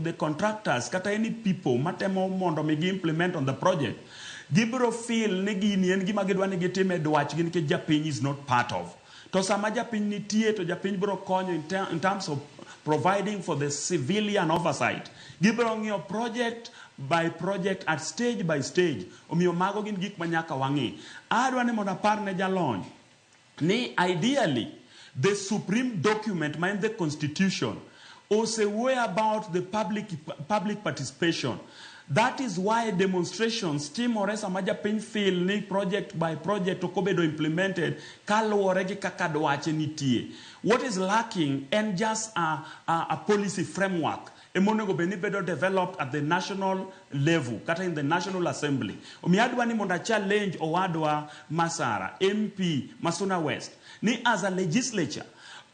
the contractors kata any people matemo mondo mi gi implement on the project, gibiro feel ni gini en gima gidwa ni gitime dwachgi nikech japiny is not part of. To sama japiny nitie to japiny biro konyo in terms of providing for the civilian oversight. Gibiro ng'iyo project by project at stage by stage. Omiyo mago gin gik ma nyaka wang'i. Adwa ni mondo apar ne jalony ni ideally the supreme document ma en the constitution osewuoyo about the public participation. That is why demonstrations timore sama japiny feel ni project by project ok obedo implemented kaluwore gi kaka dwache nitie. What is lacking en just a policy framework. Emonego bed ni bedo developed at the national level kata in the National Assembly. Omiyo adwa ni mondo a challenge owadwa Masara, MP ma Suna West, ni as a legislature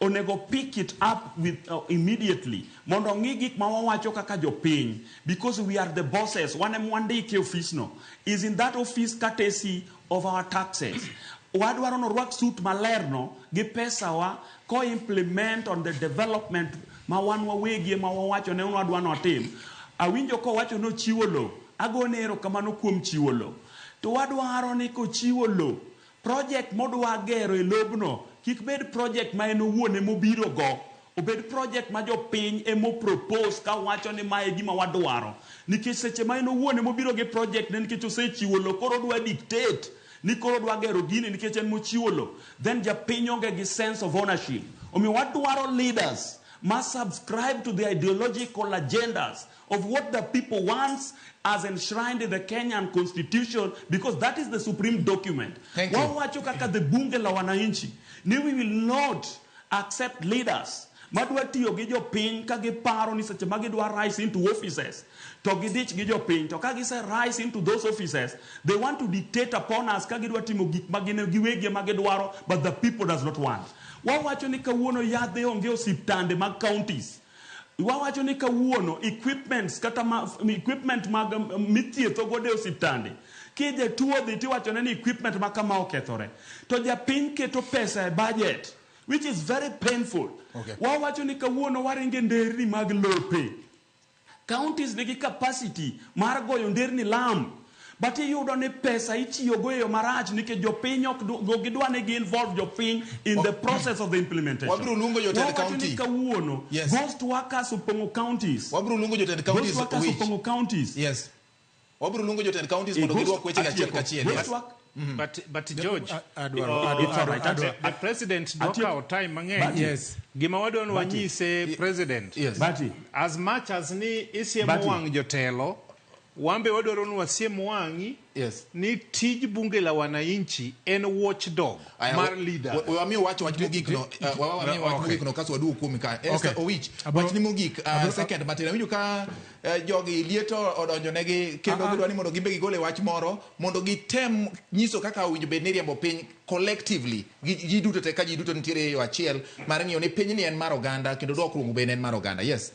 onego pick it up with immediately mondo ong'i gik ma wawacho kaka jopiny because we are the bosses wan ema wandike e office no is in that office courtesy of our taxes wadwaro norwak suit maler no gi pesawa ko implement on the development ma wan wawegi ema wawacho ne wadwa notim awinjo kowacho nochiwo lo agone erokamano kuom chiwo lo to wadwaro ni kochiwo lo project modwa gero e lobno kik bed project ma en owuon emobiro go obed project ma jopiny emo propose ka wacho ni mae e gima wadwaro nikech seche ma en owuon emobiro gi project ne nikech osechiwo lo koro odwa dictate ni koro odwa gero gini nikech en mochiwo lo then japiny onge gi sense of ownership omiyo wadwaro leaders ma subscribe to the ideological agendas of what the people wants as enshrined in the Kenyan constitution because that is the supreme document. Thank you. Wawacho kaka the bunge la wananchi ni we will not accept leaders madwa tiyo gi jopiny ka giparo ni seche ma gidwa rise into offices to gidich gi jopiny to ka gise rise into those offices they want to dictate upon us ka gidwa timo gik ma gin giwegi ema gidwaro but the people does not want wawacho ni kawuono yadhe onge osiptande mag counties wawacho ni kawuono equipments kata ma, equipment mag mithietho godo e osiptande ki jatuo dhi tiwachone ni equipment ma kama okethore to japiny keto pesa e budget which is very painful Okay. wawacho ni kawuono waringe nderni mag lope counties nigi capacity mar goyo nderni lam but iyudo ni pesa itiyogo e yo marach nikech jopiny ok gidwa ni gi involve jopiny in the process of the implementation Wabiro luongo jotend Wawacho ni county. kawuono Yes. ghost workers opong'o counties Wabiro luongo jotend counties ghost workers Owich. opong'o counties yes wabiro luongo jotend counties Eh, mondo ghost- gidwok wechegi achiel atieko. kachiel Ghost yes. work- But George, Adwaro- it's all right. The president dokawo time mang'eny. Bati. Yes. Gima wadwa ni Bati. wanyise president. Yes. Bati. As much as ni isiemo Bati. wang' jotelo, wan be wadwaro ni wasiem wang'i Yes. ni tij bunge la wananchi en watchdog Aya, mar leader. we wamiyo wach mogik no wamiyo wach Okay. mogik no kasto waduogo kuomi ka Esther Okay. Owich Abro- wachni mogik second matin awinjo ka jogi lieto odonjo negi kendo gidwa ni mondo gimbe gigol e wach moro mondo gitem nyiso kaka owinjo bed ni riembo piny collectively gi ji duto te ka ji duto nitiere e yo achiel mar ng'iyo ni pinyni en mar oganda kendo dwokruok bende en mar oganda yes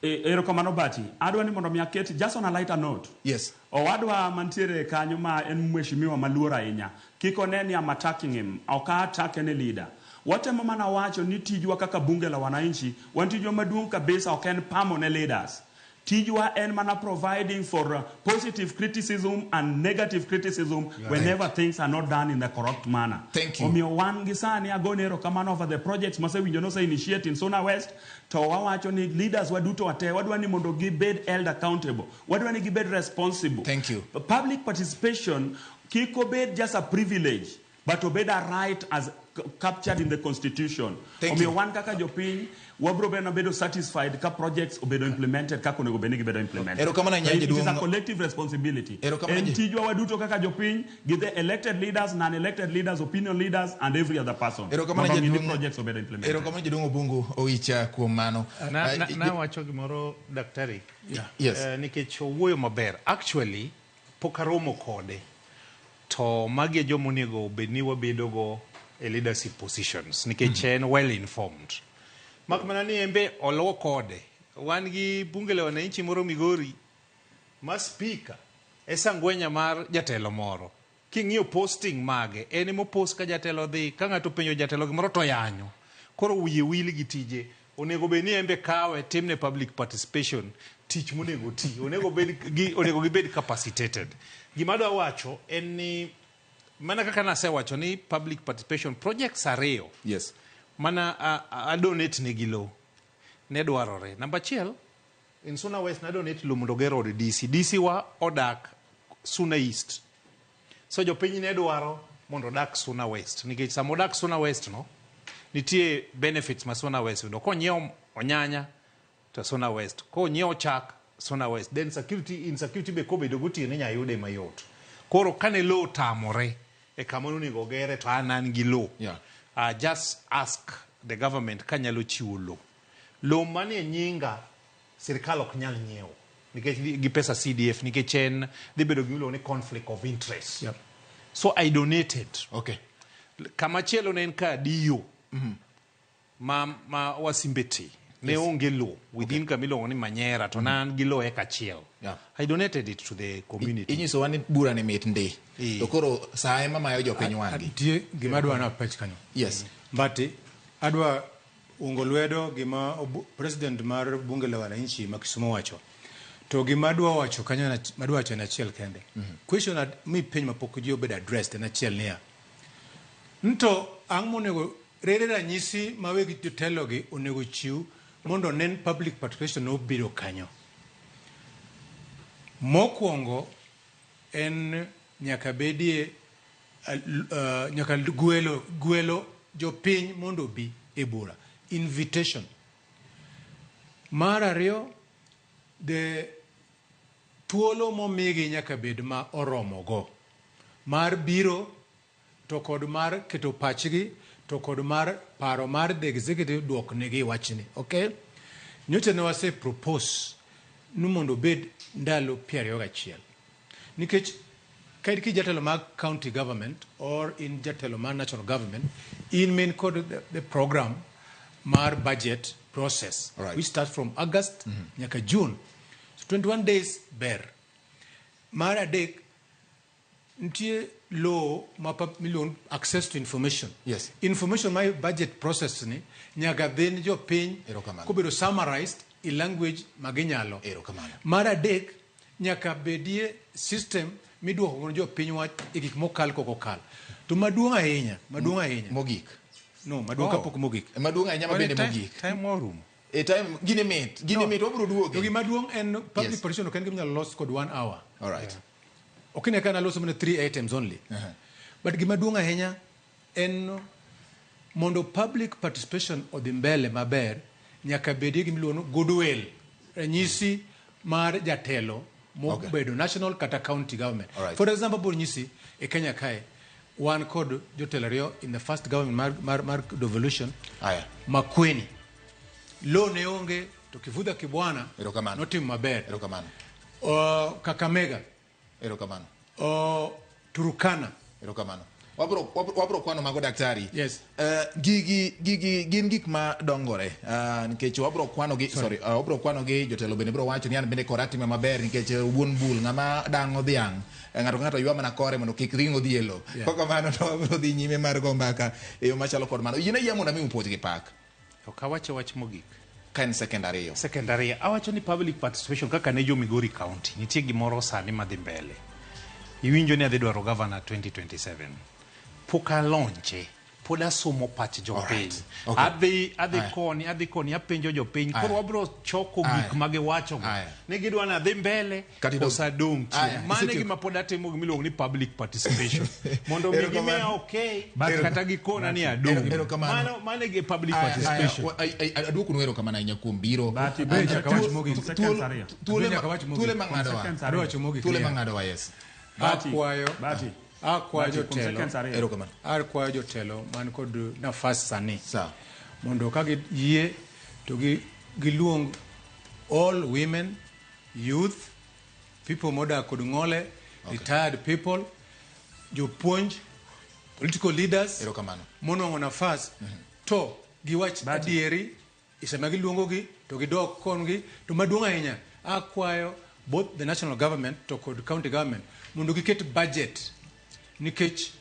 Erokamano Bati. Adwa ni mondo mi aket just on a lighter note. Yes. Owadwa mantiere kanyo ma en mheshimiwa maluor ahinya. Kik one ni I'm attacking him. Ok a attack any leader. Watemo mana wacho ni tijwa kaka bunge la wananchi, wan tijwa maduong' kabisa ok en pamo ne leaders. Tijwa en mana providing for positive criticism and negative criticism whenever things are not done in the correct manner. Thank you. Omiyo wan gi sani agone erokamano over the projects masewinjo nose initiate in Suna West to wawacho ni leaders waduto wate wadwa ni mondo gibed held accountable wadwa ni gibed responsible Thank you. public participation kik obed just a privilege but obed a right as captured in the constitution Thank omiyo you. wan kaka jopiny wabro beno bedo satisfied ka projects obedo implemented kaka onego bed ni gibedo implemented Erokamano ahinya, It is a jaduong'. collective responsibility Erokamano en ahinya. tijwa waduto kaka jopiny gi the elected leaders non-elected leaders opinion leaders and every other person Erokamano mondo ong'i ni jaduong'. projects obedo implemented erokamano jaduong' Obungu Owicha kuom mano Na, na, nawacho gimoro daktari. Yeah. Yes. Nikech owuoyo maber. Actually, pok aromo kode. To magi e joma onego obed ni wabedogo e leadership positions nikech en well informed. Mak mana ni en be oluwo kode. Wan gi bunge la wananchi moro Migori ma speaker e sangwenya mar jatelo moro. King'iyo posting mage, en emo post ka jatelo dhi, ka ng'ato openjo jatelo gimoro to yanyo. Koro wiye wil gi tije. Onego bed ni en be kawe timne public participation tich monego ti. Onego bed gi onego gibed capacitated. Gima adwa wacho en ni mana kaka nasewacho ni public participation projects ariyo yes mana a donate negi lowo ne dwarore. Namba achiel, in Suna West na donate lowo mondo oger od DC. DC wa odak Suna East. So jopiny ne dwaro mondo odak Suna West nikech sama odak Suna West no nitie benefits ma Suna West yudo. Konyiewo onyanya to Suna West, konyiewo chak Suna West, then security insecurity be kobedo gotieno inya yude mayot. Koro kane lowo otamore e kama onego ogere to an an gi lowo. Yeah. Just ask the government kanyalo chiwo lowo. Lowo manie nyinga sirkal ok nyal nyiewo nikech gi pesa CDF nikech en dhi bedo gima iluongo ni conflict of interest. Yep. So I donated. Okay. Kamachielo ne en Kadiyo. Ma Wasimbete ne Yes. onge lowo within kama iluongo ni Manyera to ne an gi lowo eka achiel. Yeah. I donated it to the community. Inyisowa ni bura ni mit ndi. To koro saa ema mayo jopiny wang'gi. Nitie gima adwa napach kanyo. Yes. But adwa ungo lwedo gima president mar bunge la wananchi ma Kisumu wacho. To gima adwa wacho kanyo madwa wacho en achiel kende. Question mipenjo mapok ji obedo addressed en achiel niya. Nto ang' monego rere ranyisi ma weg jotelo gi onego chiw mondo onen public participation obiro kanyo. Mokwongo en nyaka bedie nyaka gwelo jopiny mondo obi e bura. Invitation. Mar ariyo, the thuolo momigi nyaka bed ma oromogo. Mar biro to kod mar keto pachgi to kod mar paro mar the executive duok negi wachni. Okay? Nyocha ne wase propose ni mondo obed ndalo 21. Nikech ka in jatelo mar county government or in jatelo mar national government, in main kod the program mar budget process, which starts from August nyaka June. So 21 days ber. Mar adek, nitie law ma miluongo access to information. Yes. Information mar budget process ni nyaka dhi ni jopiny kobedo summarized in language ma ginyalo. Mar adek, nyaka bedie system miduoko godo jopiny wach e gik mokal kok okal. To maduong' ahinya. Mogik. No, maduong' kapok mogik. Maduong' ahinya ma bende mogik. Time orumo. E time gini mit, wabiro duoge. To gima duong' en public participation ok en gima inyalo los kod 1 hour. All right. Ok ne ka naloso mana 3 items only. But gima duong' ahinya en mondo public participation odhi mbele maber, nyaka bedie gima iluongo ni goodwill. Ranyisi mar jatelo mobedo national kata county government. Alright. For example, abiro nyisi e Kenya kae, wan kod jotelo ariyo in the first government mar devolution. Aya. Makweni. Lo ne onge to Kivutha Kibwana Erokamano. notimo maber. Erokamano. Kakamega. Erokamano. Turkana. Erokamano. Wabro kwano mago daktari. Yes. Gigi gin gik ma dongore. Nikech wabro kwano gi sorry, wabro kwano gi jotelo bende bro wacho ni an bende kora time maber nikech wuon bul ng'ama dang'o dhiang'. Ng'ato ka ng'ato ywa mana kore mondo kik ring'o dhi e lo. Yeah. Kokamano to wabro dhi nyime mar go mbaka e yo machalo kod mano. Yie na yie mondo amiu puoch gi pak. Ok awacho wach mogik. Ka en second ariyo. Second ariyo. Awacho ni public participation kaka ne jo Migori County nitie gimoro sani madhi mbele. Iwinjo ni adhi dwaro governor 2027. Pok alonje. Pod asomo pach jopiny. Okay. Adhi koni apenjo jopiny. Koro wabro choko gik ma giwacho go. Ne gidwa ni adhi mbele koso adong' chien. Mano e gima pod atimo gima iluongo ni public participation. Mondo mi gimiya okay kata gikona ni adong'. Mano e public participation. Aduokonu erokamano ahinya kuom biro. Thuole mang'adowa, yes. Akwayo jotelo man kod nafas sani mondo ka giyie to giluong all women, youth, people modak kod ng'ole, retired people, jopuonj, political leaders monwang'o nafas to giwach adieri sama giluongogi to gidok kongi. To maduong' ahinya akwayo both the national government to kod county government mondo giket budget nikech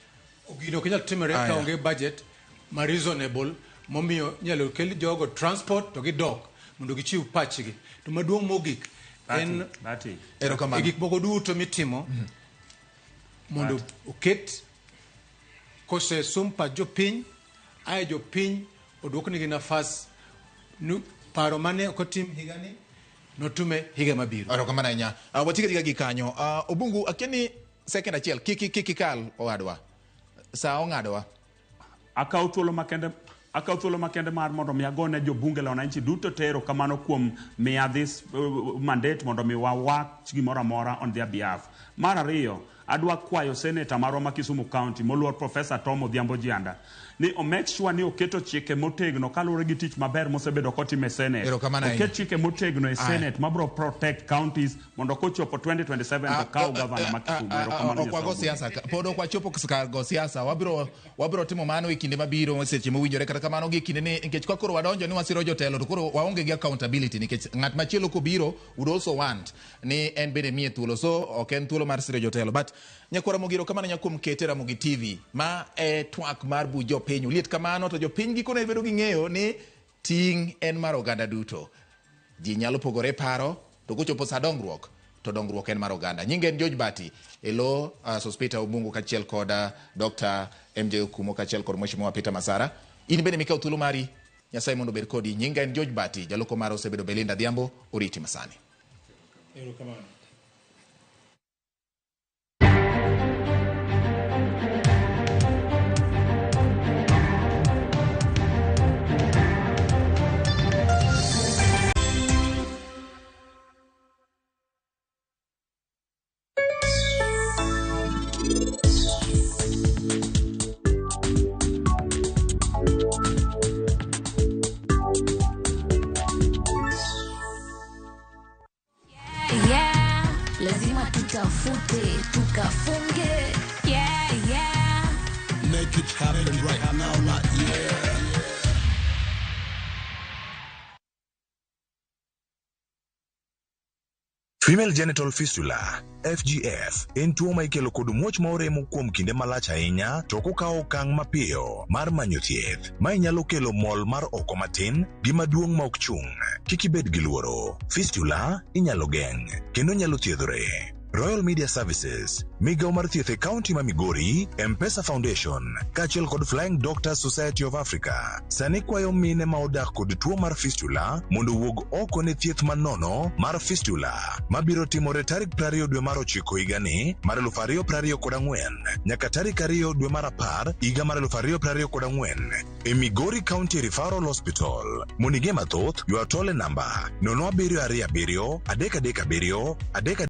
gino ok nyal timore ka onge budget ma reasonable momiyo inyalo kel jogo transport to gidok mondo gichiw pachgi. To maduong' mogik en e gik moko duto mitimo mondo oket kosesum pach jopiny ae jopiny oduoknegi nafas paro mane ok otim higani notume higa mabiro. Erokamano ahinya. Watika gi kanyo. Obungu akia ni second achiel kik ikal owadwa. Sa ong'adowa. Akaw thuolo makende mar mondo mi agone jobunge la wananchi duto te erokamano kuom miya this mandate mondo mi wawach gimoro amora on their behalf. Mar ariyo, Adwa kwayo senator marwa ma Kisumu County moluor Professor Tom Odhiambo Jianda ni o make sure ni oketo chike motegno kaluwore gi tich maber mosebedo kotimo e Senate. Erokamano ahinya. Oket chike motegno e Aya. Senate mabro protect counties mondo kochopo 2027 to kaw gavana ma Kisumu. Erokamano Ok wago Nyasaye. siasa ka- pod ok wachopo kar go siasa wabiro wabiro timo mano e kinde mabiro seche mowinjore kata kamano gi kinde ni nikech ka koro wadonjo ni wasiro jotelo to koro waonge gi accountability nikech ng'at machielo kobiro would also want ni en bende miye thuolo so ok en thuolo mar siro jotelo but nyakwara Ramogi kamano nyakuom kete Ramogi TV ma e twak mar buch jopiny uliet kamano to jopiny gikone bedo gi ng'eyo ni ting' en mar oganda duto ji nyalo pogore paro to kochopo sa dongruok to dongruok en mar oganda nyinge en George Bati elo Sospeter Obungu kaachiel kod Dr. MJ Okumo kaachiel kod Mheshimiwa Peter Masara in bende mikawo thuolo mari Nyasaye mondo obed kodi nyinga en George Bati jaloko mara osebedo Belinda Adhiambo oriti masani Erokamano. Yeah, lazima tutafute tukafunge. Yeah. Make it happen right now, not yeah. Female genital fistula FGF en tuo ma ikelo kod muoch ma oremo kuom kinde malach ahinya to ok okawo okang' mapiyo mar manyo thieth. Mae nyalo kelo mol mar oko matin gi maduong' ma ok chung'. Kik ibed gi luoro. Fistula inyalo geng' kendo nyalo thiedhore. Royal Media Services, migawo mar thieth e kaunti ma Migori, M-Pesa Foundation, kaachiel kod Flying Doctors Society of Africa, sani kwayo mine ma odak kod tuo mar fistula mondo owuog oko ne thieth manono mar fistula mabiro timore tarik 20 dwe mar ochiko higani mar 2024 nyaka tarik 2 dwe mar 10 higa mar 2024 e Migori County Referral Hospital. Mondo ing'e mathoth, ywa tol e namba 0727 337 3